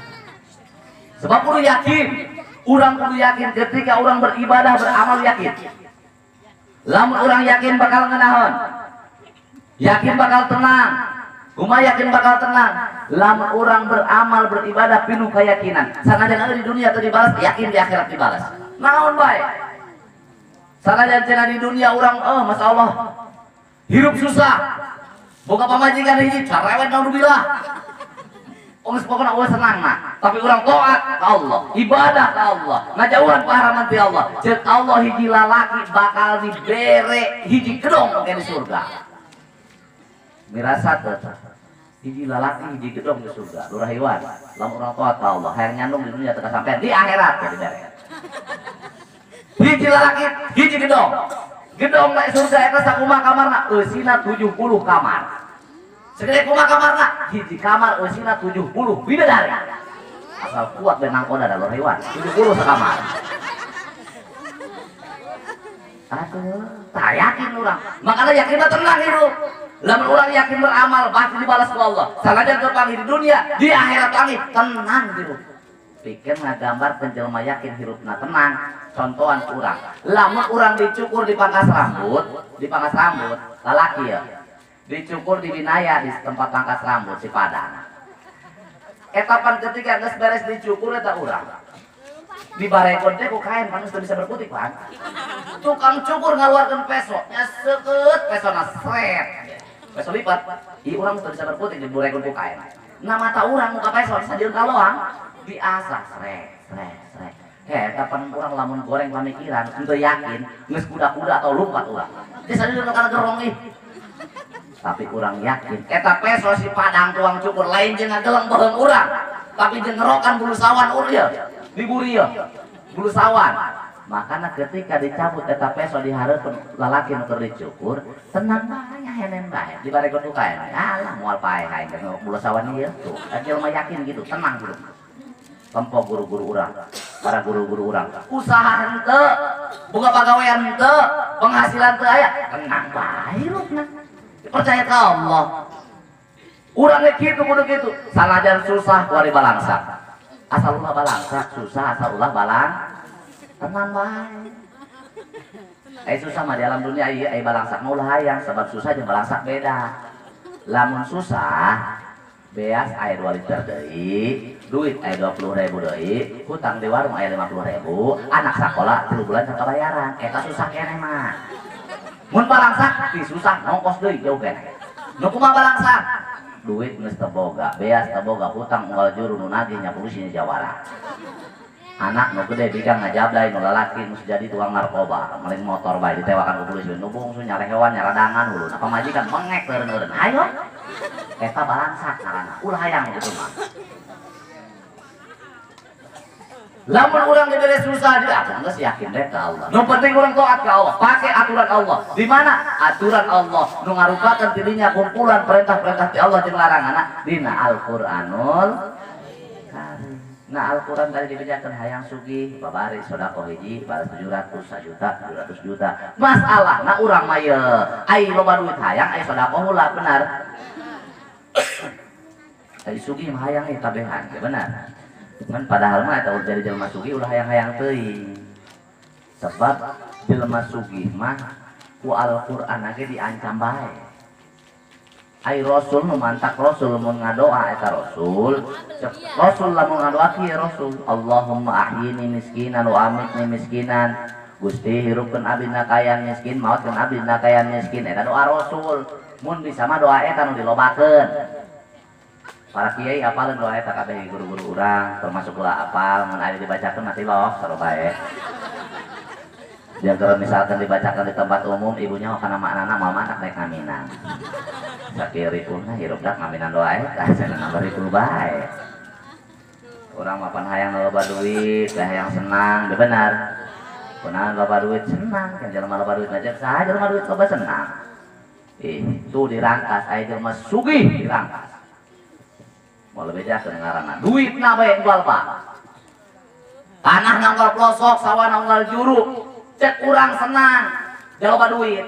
Sebab kudu yakin. Urang kudu yakin ketika orang beribadah beramal yakin. Lamun orang yakin bakal ngeunahon. Yakin bakal tenang. Kumaha yakin bakal tenang? Lamun orang beramal beribadah pinuh keyakinan. Sanajan di dunia teu dibalas, yakin di akhirat dibalas. Naon bae? Sanajan cenah di dunia urang masyaallah. Hirup susah. Boga pamajikan hiji carewet naudzubillah. Geus pokona eueuh senang mah, tapi urang taat ka Allah, ibadah ka Allah, ngajauhan paharaman ti Allah. Ceuk Allah hiji lalaki bakal dibere hiji gedong ke di surga. Mirasa teu? Hiji lalaki hiji gedong di surga. Lurah Iwan, lamun urang taat ka Allah, hayang nyandung di dunia teu kasampean, di akhirat ya dibere. Hiji lalaki hiji gedong. Gedong na surga eta sakumaha kamarna? Eusina 70 kamar. Segede kumaha kamarna? Hiji kamar eusina 70 bidadari. Asal kuat benang koda da lor hewan. 70 sakamar. Aduh, tak yakin urang. Makanya yakin mah tenang hidup. Lamun urang yakin beramal pasti dibalas ku Allah. Sanajan terpanggil di dunia, di akhirat langit tenang hidup. Pikir ngagambar jelema yakin hirupna tenang. Contohan urang. Lamun urang dicukur di pangkas rambut, lalaki ya. Dicukur di Binaya di tempat pangkas rambut si Padang. Etapan ketika geus beres dicukur eta urang. Dibarekon teh ku kain pan geus bisa berkutik pan. Tukang cukur ngaluarkeun peso, nya seukeut pesona sret. Peso lipat. Ieu urang geus bisa berkutik dibarekon ku kain. Nah mata urang muka peso sadieun ka loang diasah sret sret sret. Heh, eta pan urang lamun goreng pamikiran henteu yakin geus kuda-kuda atau lumpat urang. Teh sadieun kana gerong ih. Tapi kurang yakin eta peso si Padang tuang cukur lain jeung ngageleng beuheung urang tapi jeung ngerokan bulu sawan urang diburi ya bulu sawan. Makana ketika dicabut eta peso di hareupeun lalaki nu keur dicukur tenang bae henen bae dibarekeun ku kaen alah moal paeh aing bulu sawan ieu tuh jelema yakin gitu tenang hidup. Tempo guru-guru urang, para guru-guru urang usaha henteu, boga pagawean henteu, penghasilan teu aya, tenang bae hirupna. Percaya ke Allah. Urangnya gitu kudu gitu. Sanajan susah kuari balangsak. Asal ulah balangsak, susah asal ulah balang. Tenang bae. Susah mah di alam dunia ieu balangsak mah ulah hayang sebab susah jeung balangsak beda. Lamun susah Beas aya 2 liter deui, duit aya 20.000 deui, hutang di warung aya 50.000, anak sakola 3 bulan can kabayaran. Eta susah keneh mah. Mun balangsak ti susah nongkos deui jauh keneh. Nu kumaha balangsak? Duit geus teu boga, beas teu boga, hutang unggal juru nu nagih nya polisi nya jawara. Anak nu gede bikang ngajablay nu lalaki nu jadi tukang narkoba, maling motor bae ditewakan ku polisi, nu bungsu nyalehewan nyaradangan huluna pamajikan bengek leureun-leureun. Hayo. Eta balangsak ngaranna, ulah hayang kitu mah. Lamun urang dibere susah dia aku geus yakin deh ka Allah. Nu penting urang taat ka Allah, pake aturan Allah. Di mana aturan Allah nu ngarupakeun tidinya kumpulan perintah-perintah ti Allah jeung laranganna dina Al-Qur'anul Karim. Nah Al-Quran tadi dibejakan hayang sugih babari sodako hiji balas 700 sajuta 700 juta. Masalah nah urang mah ye ai loba duit hayang ai sodako heula benar. Ai sugih mah hayang kabehan ya benar. Kan padahal mah eta jadi jelema sugih ulah hayang-hayang teuing. Sebab jelema sugih mah ku Al-Quran ge diancam bae. Ai Rasul nu mantak Rasul mun ngadoa eta Rasul. Rasul lamun ngadoa kieu Rasul, Allahumma ahyini miskinan wa amitni miskinan. Gusti hirupkeun abdi na kayan miskin, maotkeun abdi na kayan miskin. Eta doa Rasul. Mun bisa mah doa eta nu dilobakeun. Para kiai apaleun doa eta kabeh guru-guru urang, termasuk kula apal, mun aya dibacakeun mati loh sarua bae. Yang kalau misalkan dibacakan di tempat umum, ibunya kana maknana mau matak naik ngaminan. Sakir ripulna hirup dak ngaminan doa eta, cenah nambah ripul bae. Urang mapan hayang loba duit, teh hayang senang, benar. Kunaon loba duit senang, kan jelema loba duit aja saha jelema duit loba senang. Itu dirangkas aya jelema sugih dirangkas. Moal bejakeun ngaranna, duitna bae unggal pak. Tanah unggal pelosok, sawah unggal juru. Cek urang senang, jaloba duit.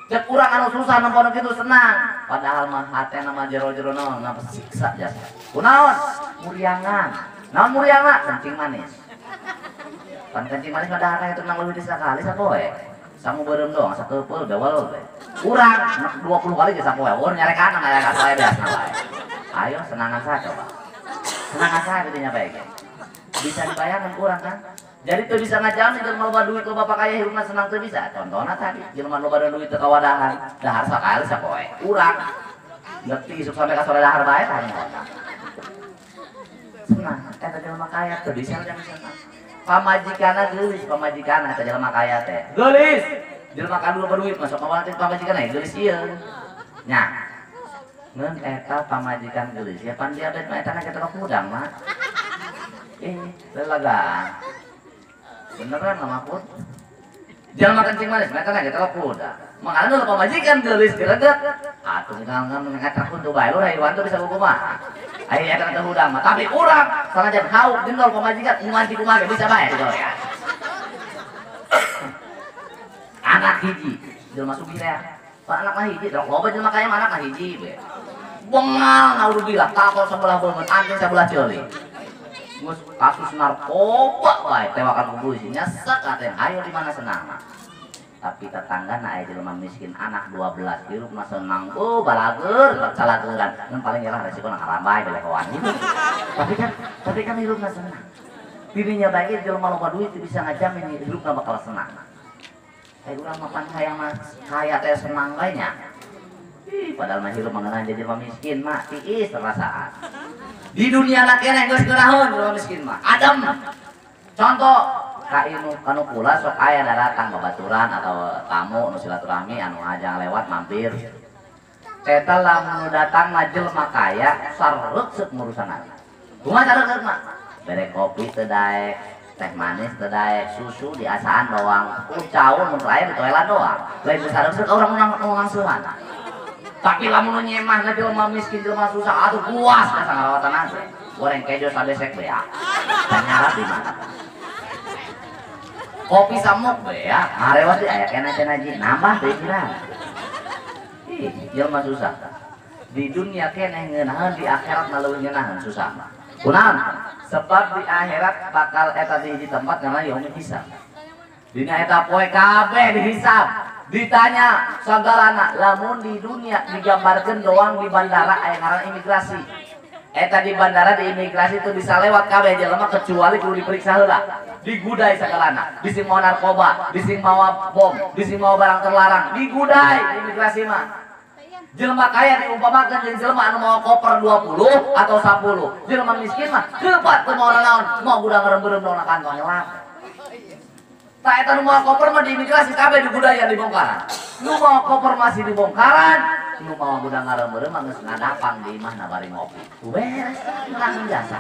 Cek urang anu susah nempono kitu senang. Padahal mah hatena mah jero-jero naon ngapa siksa jasa. Kunaon? Muriangan. Naon muriangan? Kencing manis. Pan kencing manis mah dahar itu nang leuwih di sakali sapoe. Sangu beureum doang sakeupeuh dewel we. Urang 20 kali ge sapoe. Urang nyarekan nyarekan sae biasa wae. Ayo senangan saja coba. Senangan saja dinya bae ge. Bisa dibayangkan kurang kan? Jadi tuh bisa ngajamin jelema loba duit loba kaya hirupna senang teu bisa. Contohna tadi jelema loba duit teu kawadahan, dahar sakali sapoe. Urang ngerti isuk sampai ka sore dahar bae tah kota. Senang eta jelema kaya teu bisa ngajamin senang. Pamajikanna geulis, pamajikanna eta jelema kaya teh. Geulis. Jelema kaya loba duit masuk ka teh pamajikanna geulis ieu. Nya. Ngeun eta pamajikan geulis ya pan diabetes mah eta na kita hudang mah. Lelagaan. Beneran mama pun. Jangan makan kencing manis, mereka nggak tahu kuda. Makanya lu pamajikan geulis gereget. Atuh ngan ngacak pun tuh bae lu rayuan tuh bisa kumaha. Aya eta teh hudang mah, tapi urang sanajan hauk jendol pamajikan nganti kumaha bisa bae gitu ya. Anak hiji, jelema sugih teh. Anak mah hiji, loba jelema kaya mah anak mah hiji we. Bengal naudzubillah, takol sebelah beungeut, anjing sebelah ceuli. Ngus kasus narkoba bae tewakan ku polisi nyesek aten ayo di mana senang. Tapi tetangga na aya jelema miskin anak 12 hirup mah senang oh balager calageran ngan paling nyalah resiko na ngarambai belekoan gitu. Tapi kan hirupna senang. Dirinya bae jelema loba duit bisa ngajamin hirupna bakal senang. Eh urang mah pan hayang mah kaya teh senang bae nya. Ih padahal mah hirup mah jadi jelema miskin mah tiis perasaan. Di dunia laki geus geurahun jelema miskin mah. Adem. Contoh ka inu kanu kula sok aya daratang babaturan atau tamu nu silaturahmi anu ajang lewat mampir. Eta lamun datang mah jelema kaya sareuk ngurusanana. Kumaha sareuk mah? Bere kopi teu daek, teh manis teu daek, susu diasaan doang, cau mun aya di toilet doang. Lain sareuk urang ngangsuhan. Tapi lamun nyemah jelema miskin jelema susah atuh puas asa ngarawatan ase. Goreng kejo sabesek bea. Tanyarap di mana? Kopi samuk bea, ngarewas di aya keneh cenah ji nambah deui cenah. Ih, jelema susah. Di dunia keneh ngeunaheun di akhirat mah leuwih ngeunaheun susah mah. Kunaon? Sebab di akhirat bakal eta di hiji tempat ngaranna yaumul hisab. Dina eta poe kabeh dihisab. Ditanya sagalana, lamun di dunia digambarkeun doang di bandara aya ngaran imigrasi. Eta di bandara di imigrasi itu bisa lewat kabeh jelema kecuali kudu diperiksa heula. Digudai sagalana, bisi mau narkoba, bisi mawa bom, bisi mawa barang terlarang, digudai di imigrasi mah. Jelema kaya diumpamakeun jeung jelema anu mawa koper 20 atau 10. Jelema miskin mah kebat teu mawa naon, mau gudang rembeureum dona kantong nyelap. Tah eta nu mawa koper mah di imigrasi kabeh digudayan dibongkaran. Nu mawa koper masih dibongkaran, nu mawa gudang rembeureum mah geus ngadapang di imahna bari ngopi. Beres ngurangin jasa.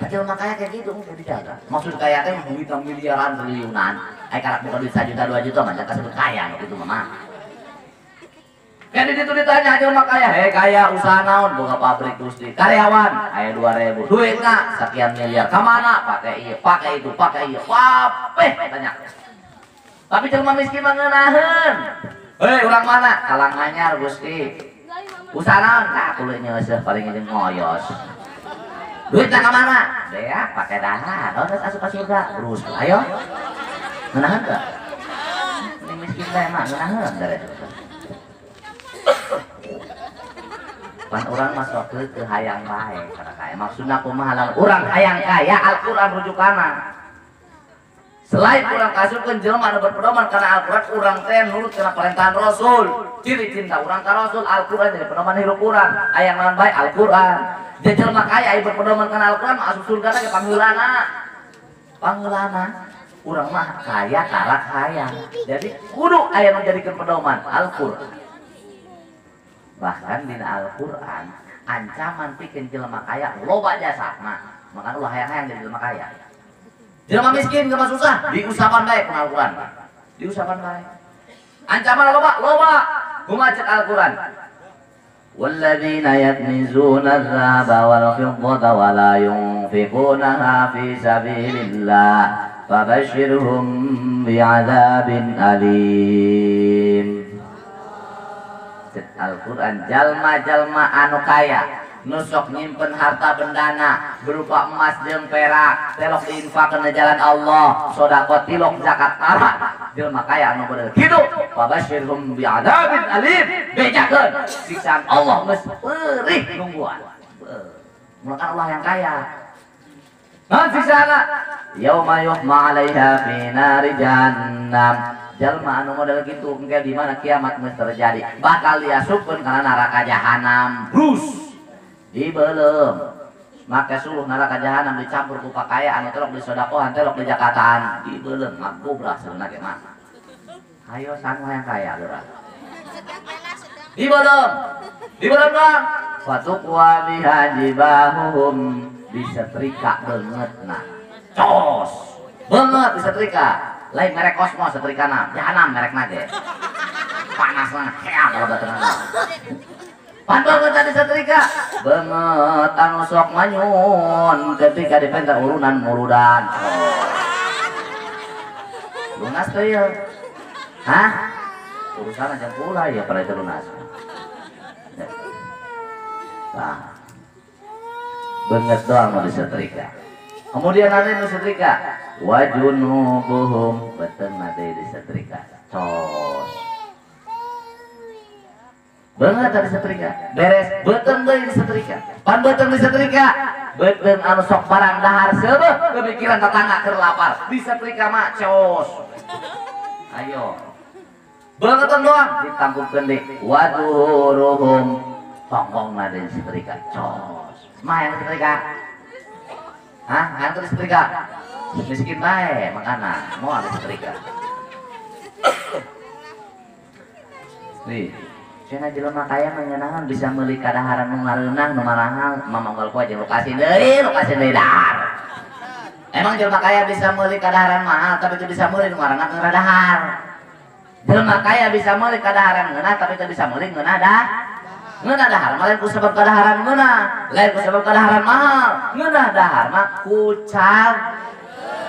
Jelema kaya kayak gitu mesti dijaga. Maksud kaya teh duit miliaran triliunan. Ai karak bukan duit 1 juta 2 juta mah jangan kasebut kaya nu kitu mah. Kayak di situ ditanya jelema kaya, hei kaya usaha naon, boga pabrik Gusti, karyawan aya 2000, duitna sekian miliar, ka mana? Pakai ieu, pakai itu, pakai ieu, wapeh tanya. Tapi jelema miskin mah ngeunaheun. Hei urang mana? Kalanganyar Gusti. Usaha naon? Nah, kulo nyeuseuh paling jeung ngoyos. Duitna ka mana? Dea pakai dahar, oh geus asup ka surga. Terus ayo. Ngeunaheun teu? Ini miskin teh mah ngeunaheun dari pan urang masuk ke hayang bae karena kaya maksudna kumaha lamun urang hayang kaya Al-Qur'an rujukana. Selain urang kasupkeun jelema anu berpedoman kana Al-Qur'an, urang teh nurut kana perintah Rasul. Ciri cinta urang ka Rasul, Al-Qur'an jadi pedoman hirup urang. Hayang naon bae Al-Qur'an. Jadi jelema kaya aya berpedoman kana Al-Qur'an asup surga ge pangheulana. Pangheulana urang mah kaya karak hayang. Jadi kudu aya nu jadikeun pedoman Al-Qur'an. Bahkan dina Al-Qur'an ancaman pikeun jelema kaya loba jasana. Maka ulah hayang-hayang jadi jelema kaya. Jelema miskin jelema susah diusapan bae ku Al-Qur'an. Diusapan bae. Ancaman loba loba kumaha cek Al-Qur'an. Walladzina yaknizuna adh-dhahaba wal fiddata wa la yunfiqunaha fi sabilillah fabashshirhum bi'adzabin alim. Al-Quran jalma-jalma anu kaya nusok nyimpen harta bendana berupa emas jeung perak telok diinfakkeun di jalan Allah sedekah tilok zakat arah jelma kaya anu bener kitu fabashshirhum bi'adzabin alim bejakeun siksaan Allah geus perih nungguan. Mulakan Allah yang kaya naon siksaana yauma yuhma 'alaiha fi nari jahannam. Jalma anu model gitu engke di mana kiamat geus terjadi bakal diasupkeun kana neraka jahanam. Brus dibeuleum make suluh neraka jahanam dicampur ku pakaian anu telok disodakohan telok dijakataan dibeuleum ngagobrak seunah ge mah. Ayo sanu yang kaya geura. Dibeuleum dibeuleum doang fatuqwa biha jibahuhum disetrika beungeutna. Cos beungeut disetrika. Lain merek Kosmos setrikana, jahanam merek nage. Panas lah, heak kalau baterai. Pan banget tadi setrika, banget anu sok manyun ketika dipenta urunan murudan. Lunas tuh ya, hah? Urusan aja pula ya pada itu lunas. Nah, banget doang mau disetrika. Kemudian nanti disetrika. Wajunubuhum beten mati disetrika. Cos. Banget tadi setrika. Beres beten deui disetrika. Pan beten disetrika. Beten anu sok barang dahar seubeuh kepikiran tetangga keur lapar. Disetrika mah cos. Ayo. Bangetan doang ditangkupkeun deui. Waduruhum tongkongna deui disetrika. Cos. Mah yang disetrika. Hah? Yang disetrika? Miskin bae makanan, mau habis setrika. Nih, cenah jelema kaya mengenangan bisa meuli kadaharan nu ngareunah nu marahal, mamonggal ku aja lokasi deui dahar. Emang jelema kaya bisa meuli kadaharan mahal tapi teu bisa meuli nu ngaranna ngeunah dahar. Jelema kaya bisa meuli kadaharan ngeunah tapi teu bisa meuli ngeunah dah. Ngeunah dahar mah lain ku sebab kadaharan ngeunah, lain ku sebab kadaharan mahal. Ngeunah dahar mah kucang.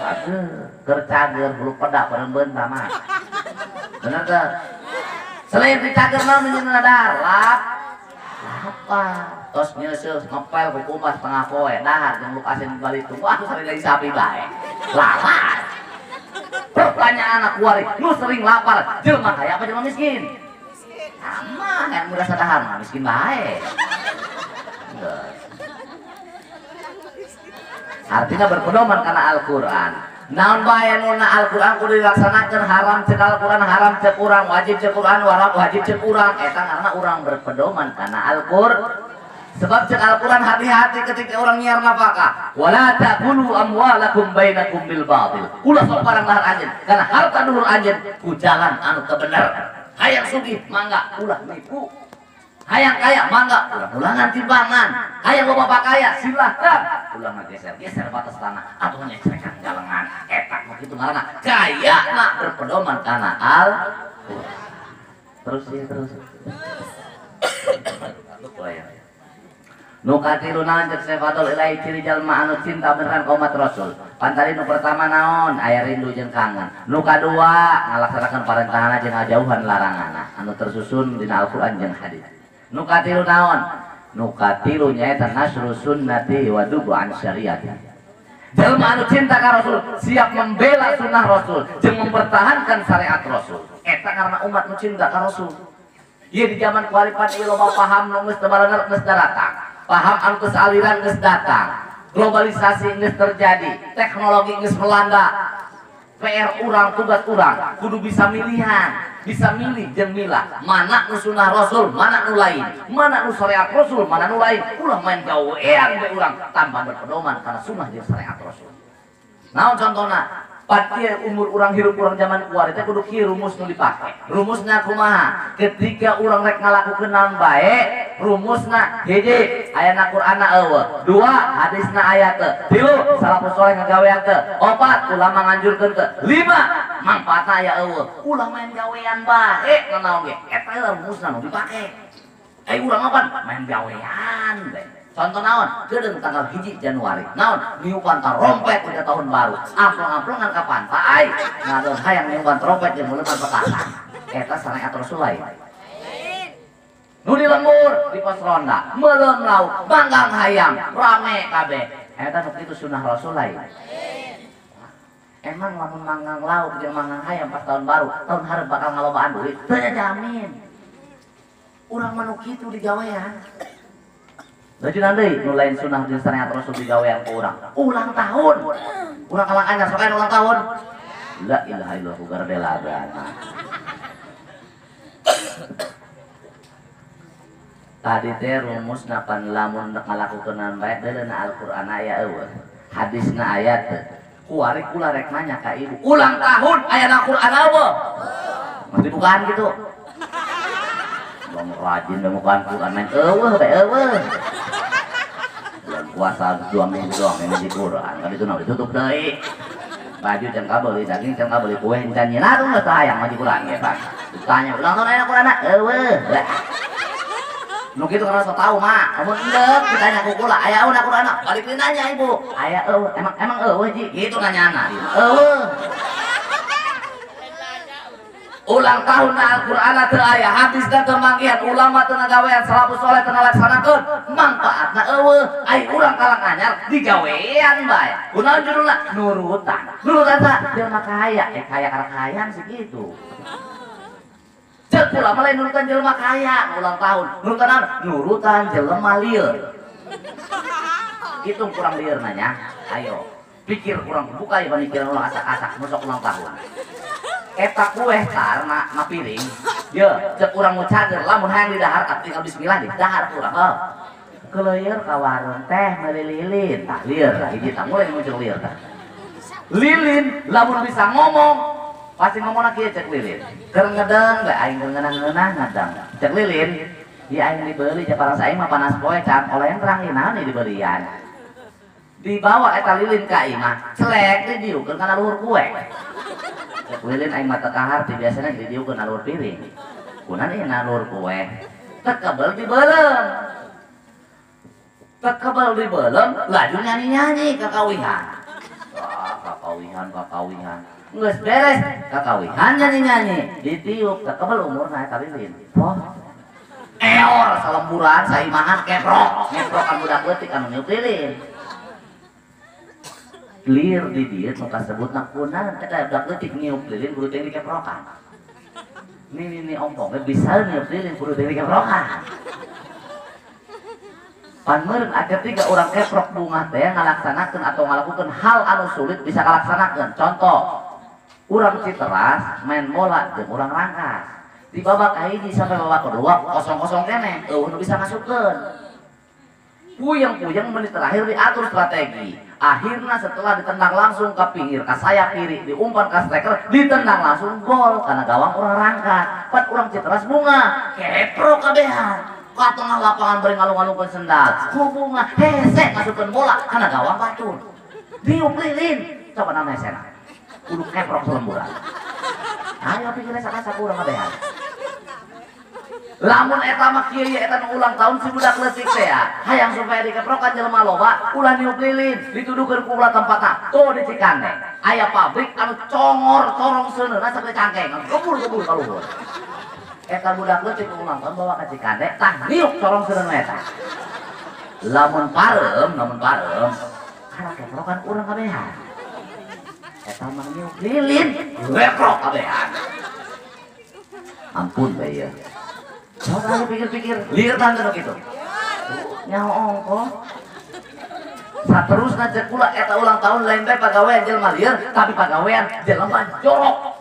Aduh, kercager bulu pedak peremben mah. Bener teu? Selain dicager mah menyeuna dahar, lap. Lapar. Tos nyeuseuh ngepel kukumas tengah poe dahar jeung lukasin balik tunggu atuh sering lagi sapi bae. Lapar. Pertanyaan anak kuari, nu sering lapar, jelema kaya apa jelema miskin? Sama yang merasa dahar mah miskin bae. Geus. Artinya berpedoman kana Al-Qur'an. Naon bae nu na Al-Qur'an kudu dilaksanakeun, haram cek Al-Qur'an, haram cek urang, wajib cek Qur'an, wajib cek urang. Eta karena urang berpedoman kana Al-Qur'an. Sebab cek Al-Qur'an hati-hati ketika orang nyiar nafkah. Wala ta'kulu amwalakum bainakum bil batil. Ulah sok barang lahar anjeun, karena harta dulur anjeun ku jalan anu teu bener. Hayang sugih mangga ulah nipu. Hayang kaya mangga ulah ulangan timbangan. Hayang loba kaya silahkan ulah ngageser-geser batas tanah atau nyecrekan galengan. Eta mah kitu ngaranna kaya na berpedoman kana Al-Qur'an. Terus ya terus. Nu katilu naon cek Sefatul Ilahi ciri jalma anu cinta beneran ka umat Rasul. Pantari nu pertama naon aya rindu jeung kangen. Nu kadua ngalaksanakeun parentahana jeung ngajauhan laranganna anu tersusun dina Al-Qur'an jeung hadis. Nu katilu naon? Nu katilu nyaeta nasru sunnati wa dubu an syariati. Jalma anu cinta ka Rasul siap membela sunnah Rasul jeung mempertahankan syariat Rasul. Eta karena umat nu cinta ka Rasul. Ieu di zaman kuaripan ieu loba paham nu geus teu balener geus daratang. Paham anu geus aliran geus datang, globalisasi geus terjadi, teknologi geus melanda. PR urang, tugas urang kudu bisa milihan, bisa milih jeung milah mana nu sunnah Rasul, mana nu lain, mana nu syariat Rasul, mana nu lain. Ulah main gawean bae urang tanpa berpedoman kana sunnah jeung syariat Rasul. Naon contohna? Pati umur urang hirup urang zaman kuari teh kudu kieu rumus nu dipake. Rumusna kumaha? Ketika urang rek ngalakukeun naon bae, rumusna hiji ayana Qur'anna eueuh, dua hadisna aya teu, tilu salafus soleh ngagawean teu, opat ulama nganjurkeun teu, lima mangfaatna aya eueuh. Ulah main gawean bae nanaon ge, eta rumusna nu dipake. Ai urang apa? Main gawean bae. Contoh naon? Kedeung tanggal 1 Januari. Naon? Niupan trompet udah tahun baru. Amplong-amplongan ka pantai. Ngadon hayang niupan trompet jeung meuleman petasan. Eta syariat Rasul lain. Nu di lembur, di pos ronda, meuleum lauk, manggang hayam, rame kabeh. Eta nu kitu sunnah Rasul lain. Emang lamun manggang lauk jeung manggang hayam pas tahun baru, tahun hareup bakal ngalobaan duit? Teu jamin. Urang mah nu kitu digawean. Lanjutan deui nu lain sunnah jeung syariat Rasul digawean ku urang. Ulang tahun. Urang kalang anyar sok ulang tahun. La ilaha illallah ku gardelagan. Tadi teh rumusna pan lamun ngalakukeun bae deuleuh Al-Qur'an aya eueuh. Hadisna aya teu. Kuari kula rek nanya ka ibu, ulang tahun aya na Qur'an eueuh? Mesti bukaan gitu. Bang rajin bukaan Qur'an main eueuh bae eueuh. Bulan puasa 2 minggu doang ini di Quran, kan itu ditutup deui. Baju can kabeuli, daging can kabeuli, kue can nyeuna tuh geus hayang ngaji Quran ge, Pak. Ditanya ulang tahun aya Quran eueuh. Nu kitu karena sok tahu mah, lamun endek ditanya ku kula aya eueuh Quran, balik deui nanya ibu. Aya eueuh, emang eueuh ji, kitu nanyana. Eueuh. Ulang tahun Al-Qur'an teu aya, hadis teu manggihan, ulama teu ngagawean, salafus soleh teu ngalaksanakeun, mangfaatna eueuh. Ai urang kalang anyar digawean bae. Kunaon judulna? Nurutan. Nurutan sa jelema kaya, kaya karena kayaan segitu. Ceuk ulama lain nurutan jelema kaya ulang tahun, nurutan naon? Nurutan jelema lieur. Hitung kurang lieur nanya. Ayo, pikir kurang buka ya pamikiran ulang asak-asak nu sok ulang tahun. Eta kue tar na piring ye cek urang nu cager lamun hayang didahar tinggal bismillah didahar urang heuh keleuyeur ka warung teh meuli lilin tah lieur lah hiji tah mulai muncul lieur tah lilin lamun bisa ngomong pasti ngomongna kieu cek lilin keur ngedeng bae aing keur ngeunah-ngeunah ngedeng cek lilin ieu aing dibeuli cek parang saing mah panas poe can oleh terang ieu naon dibelian dibawa eta lilin ka imah celek didiukeun kana luhur kue. Lilin aing mata kahar ti biasana didiukeun na luhur piring. Kunan ieu na luhur kue. Tekebel dibeuleum. Tekebel dibeuleum laju nyanyi-nyanyi kakawihan. Wah, kakawihan. Geus beres kakawihan nyanyi-nyanyi ditiup tekebel umurna eta lilin. Oh. Eor salemburan saimahan keprok, ngeprokan budak leutik anu niup lilin. Clear di dieu nu kasebutna kunaon eta budak leutik niup lilin kudu teh dikeprokan. Nini ompong ge bisa niup lilin kudu teh dikeprokan. Pan meureun ketika urang keprok bungah teh ngalaksanakeun atau ngalakukeun hal anu sulit bisa kalaksanakeun. Contoh, urang Citeras main bola jeung urang Rangkas. Di babak kahiji sampai babak kedua kosong-kosong keneh, eueuh nu bisa masukkeun. Puyeng-puyeng menit terakhir diatur strategi. Akhirnya setelah ditendang langsung ke pinggir, ke sayap kiri, diumpan ke striker, ditendang langsung gol karena gawang urang Rangkas. Pan urang Citeras bunga, keprok kabehan. Ke tengah lapangan beri ngalung-ngalungkeun sendal, ku bunga hese masukkeun bola karena gawang batur. Diuk lilin, coba nama hesena. Kudu keprok selemburan. Ayo pikirnya sak-sak urang kabehan. Lamun eta mah kieu ye eta nu ulang tahun si budak leutik teh ya. Hayang supaya dikeprokan jelema loba, ulah niup lilin, dituduhkeun ku ulah tempatna. Tuh di Cikande, aya pabrik anu congor corong seuneuna sagede cangkeng, gebur-gebur ka luhur. Eta budak leutik nu ulang tahun bawa ka Cikande, tah niup corong seuneuna eta. Lamun pareum, kana keprokan urang kabehan. Eta mah niup lilin, keprok kabehan. Ampun bae ya. Coba aku pikir-pikir, liar tante gitu. Nyaho ongko. Saterusna cek kula eta ulang tahun lain bae pagawean jelema lieur, tapi pagawean jelema jorok.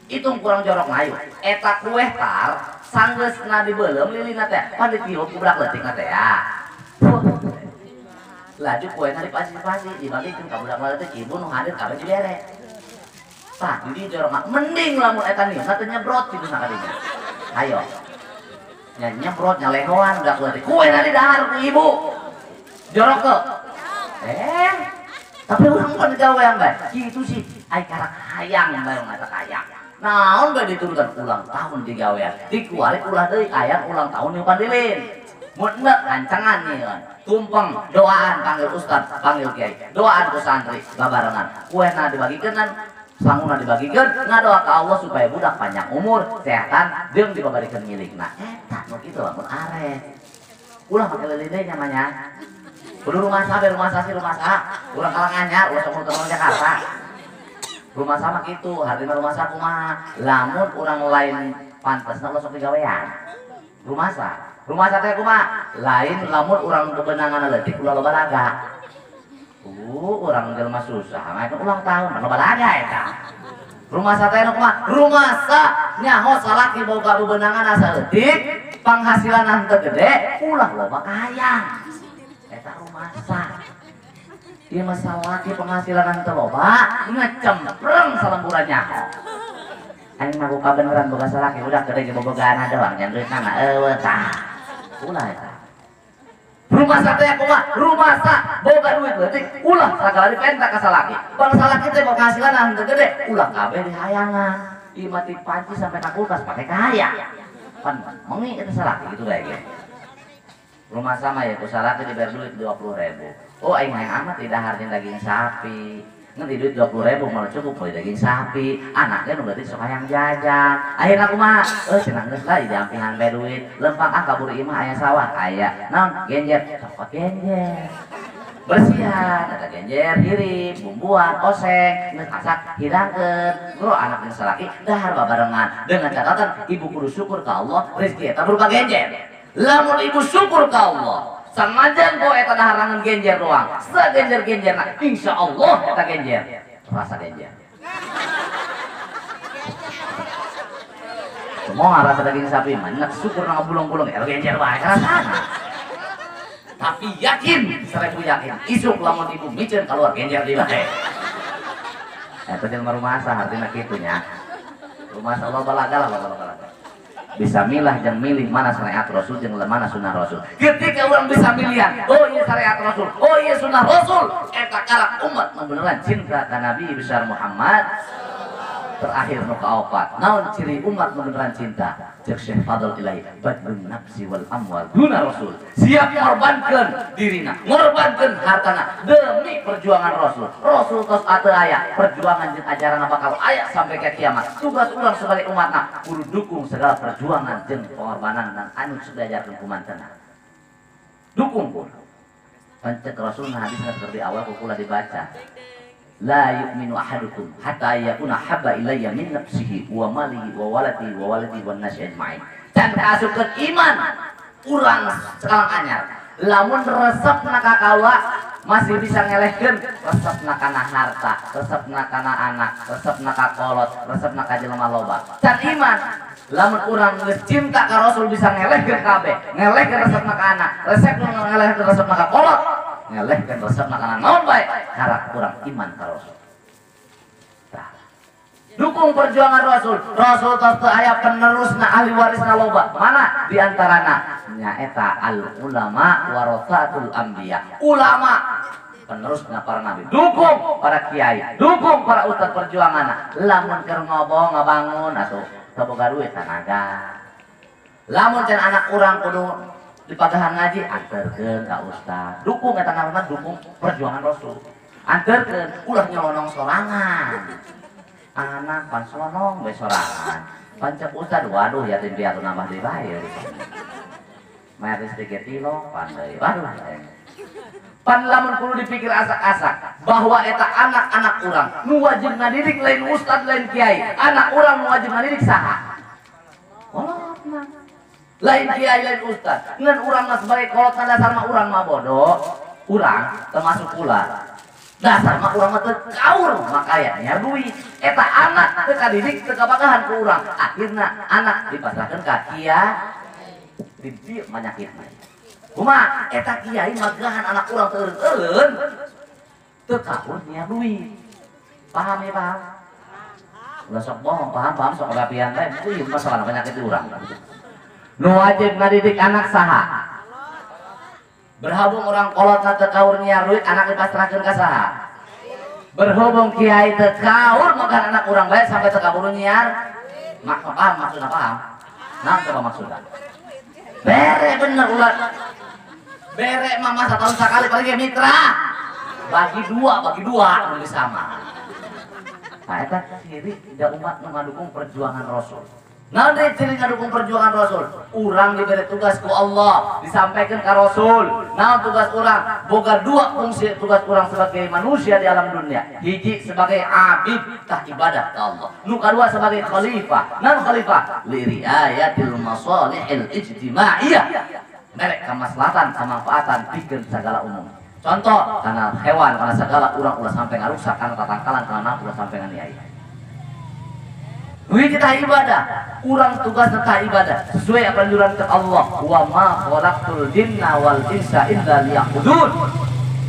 Hitung kurang jorok ngayu. Eta kue tar sanggeusna dibeuleum lilina teh, pan ditiup ku budak leutik teh ya. Laju kuena dipasi-pasi dibagikeun ka budak leutik ibu nu hadir kabeh dibere. Tah, di jorok mah mending lamun eta nieu teh nyebrot kitu sakadinya. Hayo. Nya nyebrot nyalehoan budak leutik. Kuena didahar ku ibu. Jorok ke. Tapi urang kan digawean bae. Kitu sih ai karak hayang bae ngata hayang. Naon bae diturutan ulang tahun digawean. Dikuari ulah deui aya ulang tahun nyupan lilin. Mun endek rancangan nih. Tumpeng doaan panggil ustad, panggil kiai. Doaan ku santri babarengan. Kuena dibagikeun sanguna dibagikeun ngadoa ka Allah supaya budak panjang umur, sehatan jeung dibabarikeun milikna. Eta nu kitu lamun arek. Ulah make lilin deui nya mah nya. Kudu rumah sabe, rumah sasi, rumah sa. Urang Kalanganyar, ulah sok urang Jakarta. Rumah sama kitu, hartina rumah sa kumaha? Lamun urang lain pantesna ulah sok digawean. Rumah sa. Rumah sa teh kumaha? Lain lamun urang bebenangan leutik ulah loba laga. Urang jelema susah, ngayakeun ulang tahun, loba laga eta. Rumah sa teh nu kumaha? Rumah sa nyaho salaki boga bebenangan asa leutik, panghasilan henteu gede, ulah loba kahayang. Eta rumah sa. Ieu mah salaki penghasilan henteu loba, ngecempreng salemburan nyaho. Aing mah buka beneran boga salaki udah gede ge bobogaan doang nya duitna mah eueuh tah. Ulah eta. Rumah sa teh kumaha? Rumah sa boga duit leutik, ulah sagala dipenta ka salaki. Bang salaki teh boga penghasilan henteu gede, ulah kabeh dihayangan. Ieu mah ti panci sampai ka kulkas pake kahayang. Pan mengi eta salaki kitu bae ge. Rumah sama ya ku salaki dibayar duit 20.000. Oh aing hayang amat didahar jeung daging sapi. Ngendi duit 20.000 malah cukup beli daging sapi. Anaknya nu berarti sok hayang jajan. Akhirna kumaha? Cenah geus lah diampihan bae duit. Lempang ah kabur imah aya sawah aya. Naon? Genjer. Cokot genjer. Bersihan, ada genjer, hirip, bumbuan, oseng, geus asak hidangkeun. Bro anak jeung salaki dahar babarengan dengan catatan ibu kudu syukur ka Allah rezeki eta berupa genjer. Lamun ibu syukur ka Allah, sanajan poe eta daharangan genjer doang, segenjer-genjerna insyaallah eta genjer, rasa genjer. Semua rasa daging sapi mah enak syukur na ngabulong-bulong eta genjer bae rasana. Tapi yakin, seribu yakin, isuk lamun ibu miceun keluar genjer di bae. Eta jelema rumasa artina kitu nya. Rumasa Allah balaga lah balaga. Bisa milah jeung milih mana syariat Rasul jeung mana sunnah Rasul. Ketika orang bisa milihan, oh iya syariat Rasul, oh iya sunnah Rasul, eta karak umat beneran cinta ka Nabi besar Muhammad. Terakhir nu kaopat, naon ciri umat beneran cinta? Cek Syekh Fadl Ilahi, badlun nafsi wal amwal guna Rasul. Siap ngorbankeun dirina, ngorbankeun hartana demi perjuangan Rasul. Rasul tos ateu aya, perjuangan jeung ajaran bakal aya sampai ke kiamat. Tugas urang sebagai umatna kudu dukung segala perjuangan jeung pengorbanan dan anu diajarkeun ku mantena. Dukung pun. Pancet Rasul hadisna seperti awal kukula dibaca. La yu'minu ahadukum hatta yakuna habba ilayya min nafsihi wa malihi wa waladihi wa waladihi wan nasi ajma'in. Dan kaasupkeun iman urang sekalang anyar. Lamun resepna ka kaula masih bisa ngelehkeun resepna kana harta, resepna kana anak, resepna ka kolot, resepna ka jelema loba. Can iman. Lamun urang geus cinta ka Rasul bisa ngelehkeun kabeh, ngelehkeun resepna ka anak, resepna ngelehkeun resepna ka kolot, ngelehkeun resepna kana naon bae, karak urang iman ka Rasul. Tah. Dukung perjuangan Rasul. Rasul tos teu aya penerusna ahli warisna loba. Mana di antarana? Nyaeta al ulama warasatul anbiya. Ulama penerusna para nabi. Dukung para kiai, dukung para ustad perjuanganna. Lamun keur ngobong ngabangun atuh teu boga duit tanaga. Lamun can anak urang kudu dipagahan ngaji anterkeun ka ustad. Dukung eta ngaranna dukung perjuangan Rasul. Anterkeun ulah nyelonong sorangan. Anak pan selonong we sorangan. Pancep ustad waduh yatim piatu nambah deui bae. Mayar listrik kilo pan deui. Waduh. Pan lamun kudu dipikir asak-asak bahwa eta anak-anak urang nu wajib ngadidik lain ustad lain kiai. Anak urang nu wajib ngadidik saha? Kolotna. Lain kiai lain ustad. Ngan urang mah sebagai kolotna dasar mah urang mah bodoh. Urang termasuk kula. Dasar mah urang mah teu kaur makaya nyiar duit. Eta anak teu kadidik teu kabagahan ku urang. Akhirna anak dipasrahkeun ka kiai. Di dieu manyakitna. Kumaha eta kiai magahan anak urang teu eureun-eureun. Teu kaur nyiar duit. Paham ya paham? Ulah sok bohong, paham-paham sok kabapian teh. Ieu masalah penyakit urang. Nu wajib ngadidik anak saha? Berhubung orang kolot teu kaur nyiar duit, anak dipasrahkeun ka saha? Berhubung kiai teu kaur makan anak urang bae sampai teu kaburu nyiar. Mak paham maksudna paham? Naon coba maksudna? Bere bener ulah. Bere mah masa tahun sakali paling ge mitra. Bagi dua nu sama. Nah eta ciri da umat nu ngadukung perjuangan Rasul. Naon deui ciri ngadukung perjuangan Rasul? Urang diberi tugas ku Allah, disampaikan ka Rasul. Naon tugas urang? Boga dua fungsi tugas urang sebagai manusia di alam dunia. Hiji sebagai abid, tah ibadah ka Allah. Nu kadua sebagai khalifah. Naon khalifah? Li riayatil masalihil ijtimaiyah. Merek kamaslahatan, kamanfaatan pikeun sagala umum. Contoh, kana hewan, kana segala urang ulah sampai ngarusak, kana tatangkalan, kana ulah sampai nganiaya. Wih kita ibadah, urang tugas tentang ibadah sesuai anjuran ke Allah. Wa ma khalaqtul jinna wal insa illa liya'budun.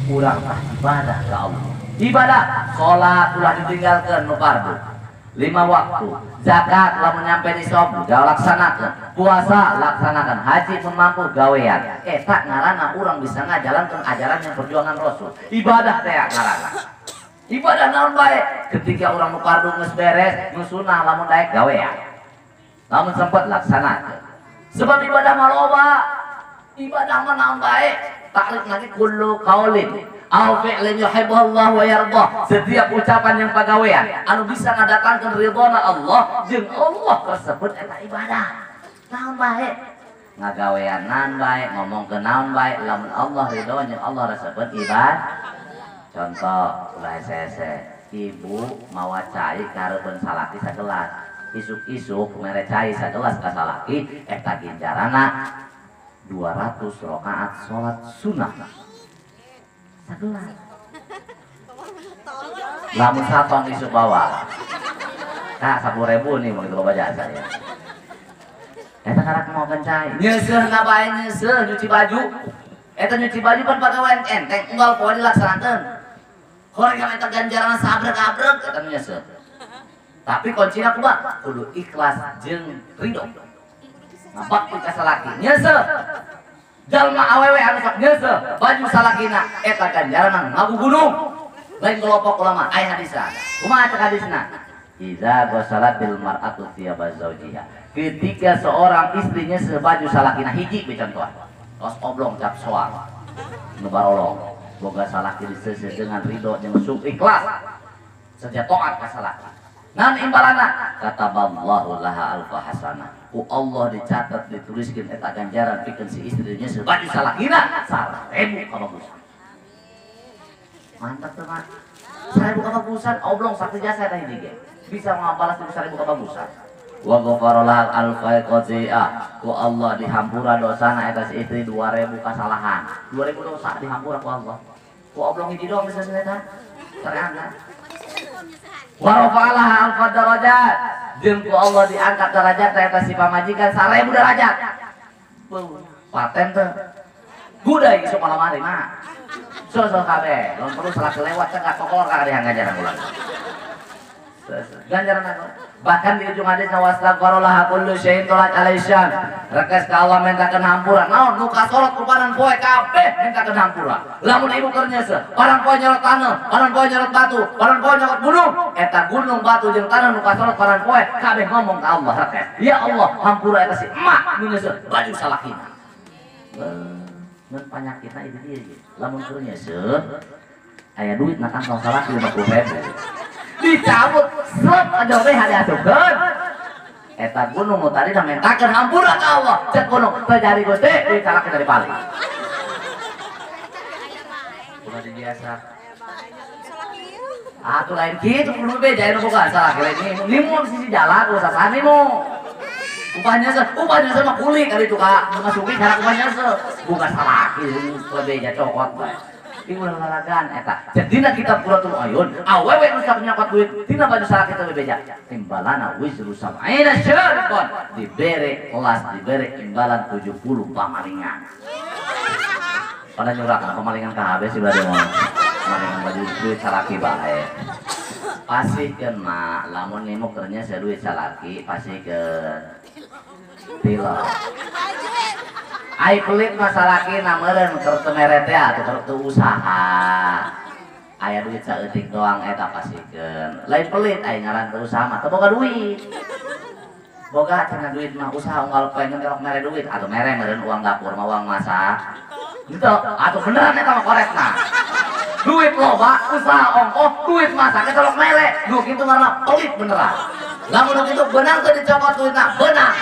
Urang tah ibadah ke Allah. Ibadah, salat ulah ditinggalkeun nu fardu. 5 waktu, zakat lamun nyampe nisab gawe laksanakeun, puasa laksanakan, haji mun mampu gawean. Eta ngaranna urang bisa ngajalankeun ajaran yang perjuangan Rasul. Ibadah teh ngaranna. Ibadah naon bae ketika urang nu fardu geus beres, nu sunah lamun daek gawean. Lamun sempet laksanakeun. Sebab ibadah mah loba. Ibadah mah naon bae? Takrif lagi kullu qaulin aw fi'lin yuhibbu Allah wa yardah. Setiap ucapan yang pagawean anu bisa ngadatangkeun ridhona Allah jeung Allah tersebut eta ibadah. Naon bae? Ngagaweanan bae, ngomongkeun naon bae, lamun Allah ridho jeung Allah tersebut ibadah. Contoh, ulah hese-hese, ibu mawa cai kareupeun salaki sagelas. Isuk-isuk mere cai sagelas ka salaki, eta ginjarana 200 rakaat salat sunah. Sagelas. Lamun satong isuk bawa. Kak 10.000 nih begitu loba jasa ya. Eta karak mau cai. Nyeuseuh bae nyeuseuh nyuci baju. Eta nyuci baju pan pagawean enteng unggal poe dilaksanakeun. Hoream eta ganjaran sabrek-abrek eta nyeuseuh. Tapi kuncina kumaha? Kudu ikhlas jeung ridho. Ngabakti ka salaki nyeuseuh. Jalma awewe anu sok nyeuseuh baju salakina eta ganjaran ngabubunuh. Lain kelompok ulama aya hadisna. Kumaha cek hadisna? Iza ghasalatil mar'atu thiyaba zawjiha. Ketika seorang istrinya sebaju salakina hiji we contoh. Tos oblong cap soang. Nu barolong. Boga salaki diseuseuh dengan ridho jeung suk ikhlas. Saja taat ka salaki. Naon imbalana? Kataballahu laha alfa hasanah. Ku Allah dicatat dituliskeun eta ganjaran pikeun si istrinya sebaju salakina 1000 kabagusan. Mantap tuh mah. 1000 kabagusan oblong sakti jasa teh hiji ge. Bisa ngabalas 1000 kabagusan. Wa ghafara laha alfa qati'ah. Ku Allah dihampura dosana eta si istri 2000 kasalahan. 2000 dosa dihampura ku Allah. Ku oblong hiji doang bisa eta. Terang. Wa rafa'alaha alfa darajat. Jeung ku Allah diangkat derajat eta si pamajikan 1000 derajat. Beuh, paten teh. Gudai geus malam hari mah. So kabeh, lamun perlu salah kelewat cengkak kokolor ka kadehan ganjaran ulang. Ganjaran aku. Bahkan di ujung hadis wastaghfirullah kullu syai'in tolat alaisyam. Rekes ka Allah mintakeun hampura. Naon nu kasorot ku paran poe kabeh mintakeun hampura. Lamun ibu keur nyeuseuh, paran poe nyorot taneuh, paran poe nyorot batu, paran poe nyorot gunung. Eta gunung batu jeung taneuh nu kasorot paran poe kabeh ngomong ka Allah rekes. Ya Allah, hampura eta si emak nu nyeuseuh baju salakina. Mun panyakitna itu dia. Lamun keur nyeuseuh aya duit na kantong salaki 50.000. Dicabut slep aja we hade asupkeun eta gunung nu tadi mentakeun hampura ka Allah cek gunung teu jadi Gusti duit salaki dari paling ulah biasa atuh lain kitu kudu beja anu boga salaki lain nimu sisi jalan ulah sasani mu upahnya mah kuli kali itu ka nu masuki cara upahnya boga salaki teu beja cokot bae. Ibu lalagan eta. Jadina kitab Qurratul Ayun, awewe nu sok nyokot duit tina baju salaki teu beja. Timbalana wizru sab'ina syarqan, dibere kelas, dibere imbalan 70 pamalingan. Pada nyurak pamalingan kabeh sih bade mah. Pamalingan baju duit salaki bae. Pasihkeun mah, lamun nimu keur nya duit salaki pasihkeun. Tilo. Ai pelit masalah kina meureun keur teu mere teh atuh keur teu usaha. Aya duit saeutik doang eta pasikeun. Lain pelit ai ngaran teu usaha mah teu boga duit. Boga cenah duit mah usaha unggal poe ngelok mere duit atuh mere meureun uang dapur mah uang masak. Gitu atuh beneran eta mah korekna. Duit loba usaha ongkoh duit masak eta lok mere. Nu kitu ngaranna pelit beneran. Lamun nu kitu beunang teu dicokot duitna, beunang.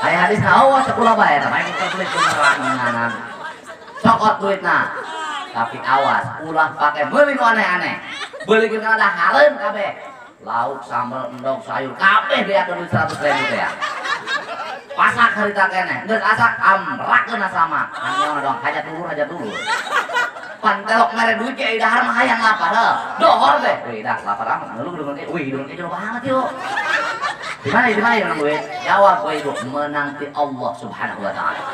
Aya hadis na Allah sekolah bae eta mah pelit beneran nganan. Cokot duitna. Tapi awas ulah pake meuli nu aneh-aneh. Beulikeun kana dahareun kabeh. Lauk, sambal, endog, sayur kabeh beakeun duit 100.000 teh ya. Pasak harita keneh, geus asak amrakeun sama. Hanyaona doang hajat dulur hajat dulur. Pantelok mere duit ge dahar mah hayang lapar heuh. Dohor teh. Wih dah lapar amat ngeluh deungeun teh. Wih deungeun teh jero banget yuk. Di mana menang duit? Jawab gue ibu, menang ti Allah Subhanahu wa taala.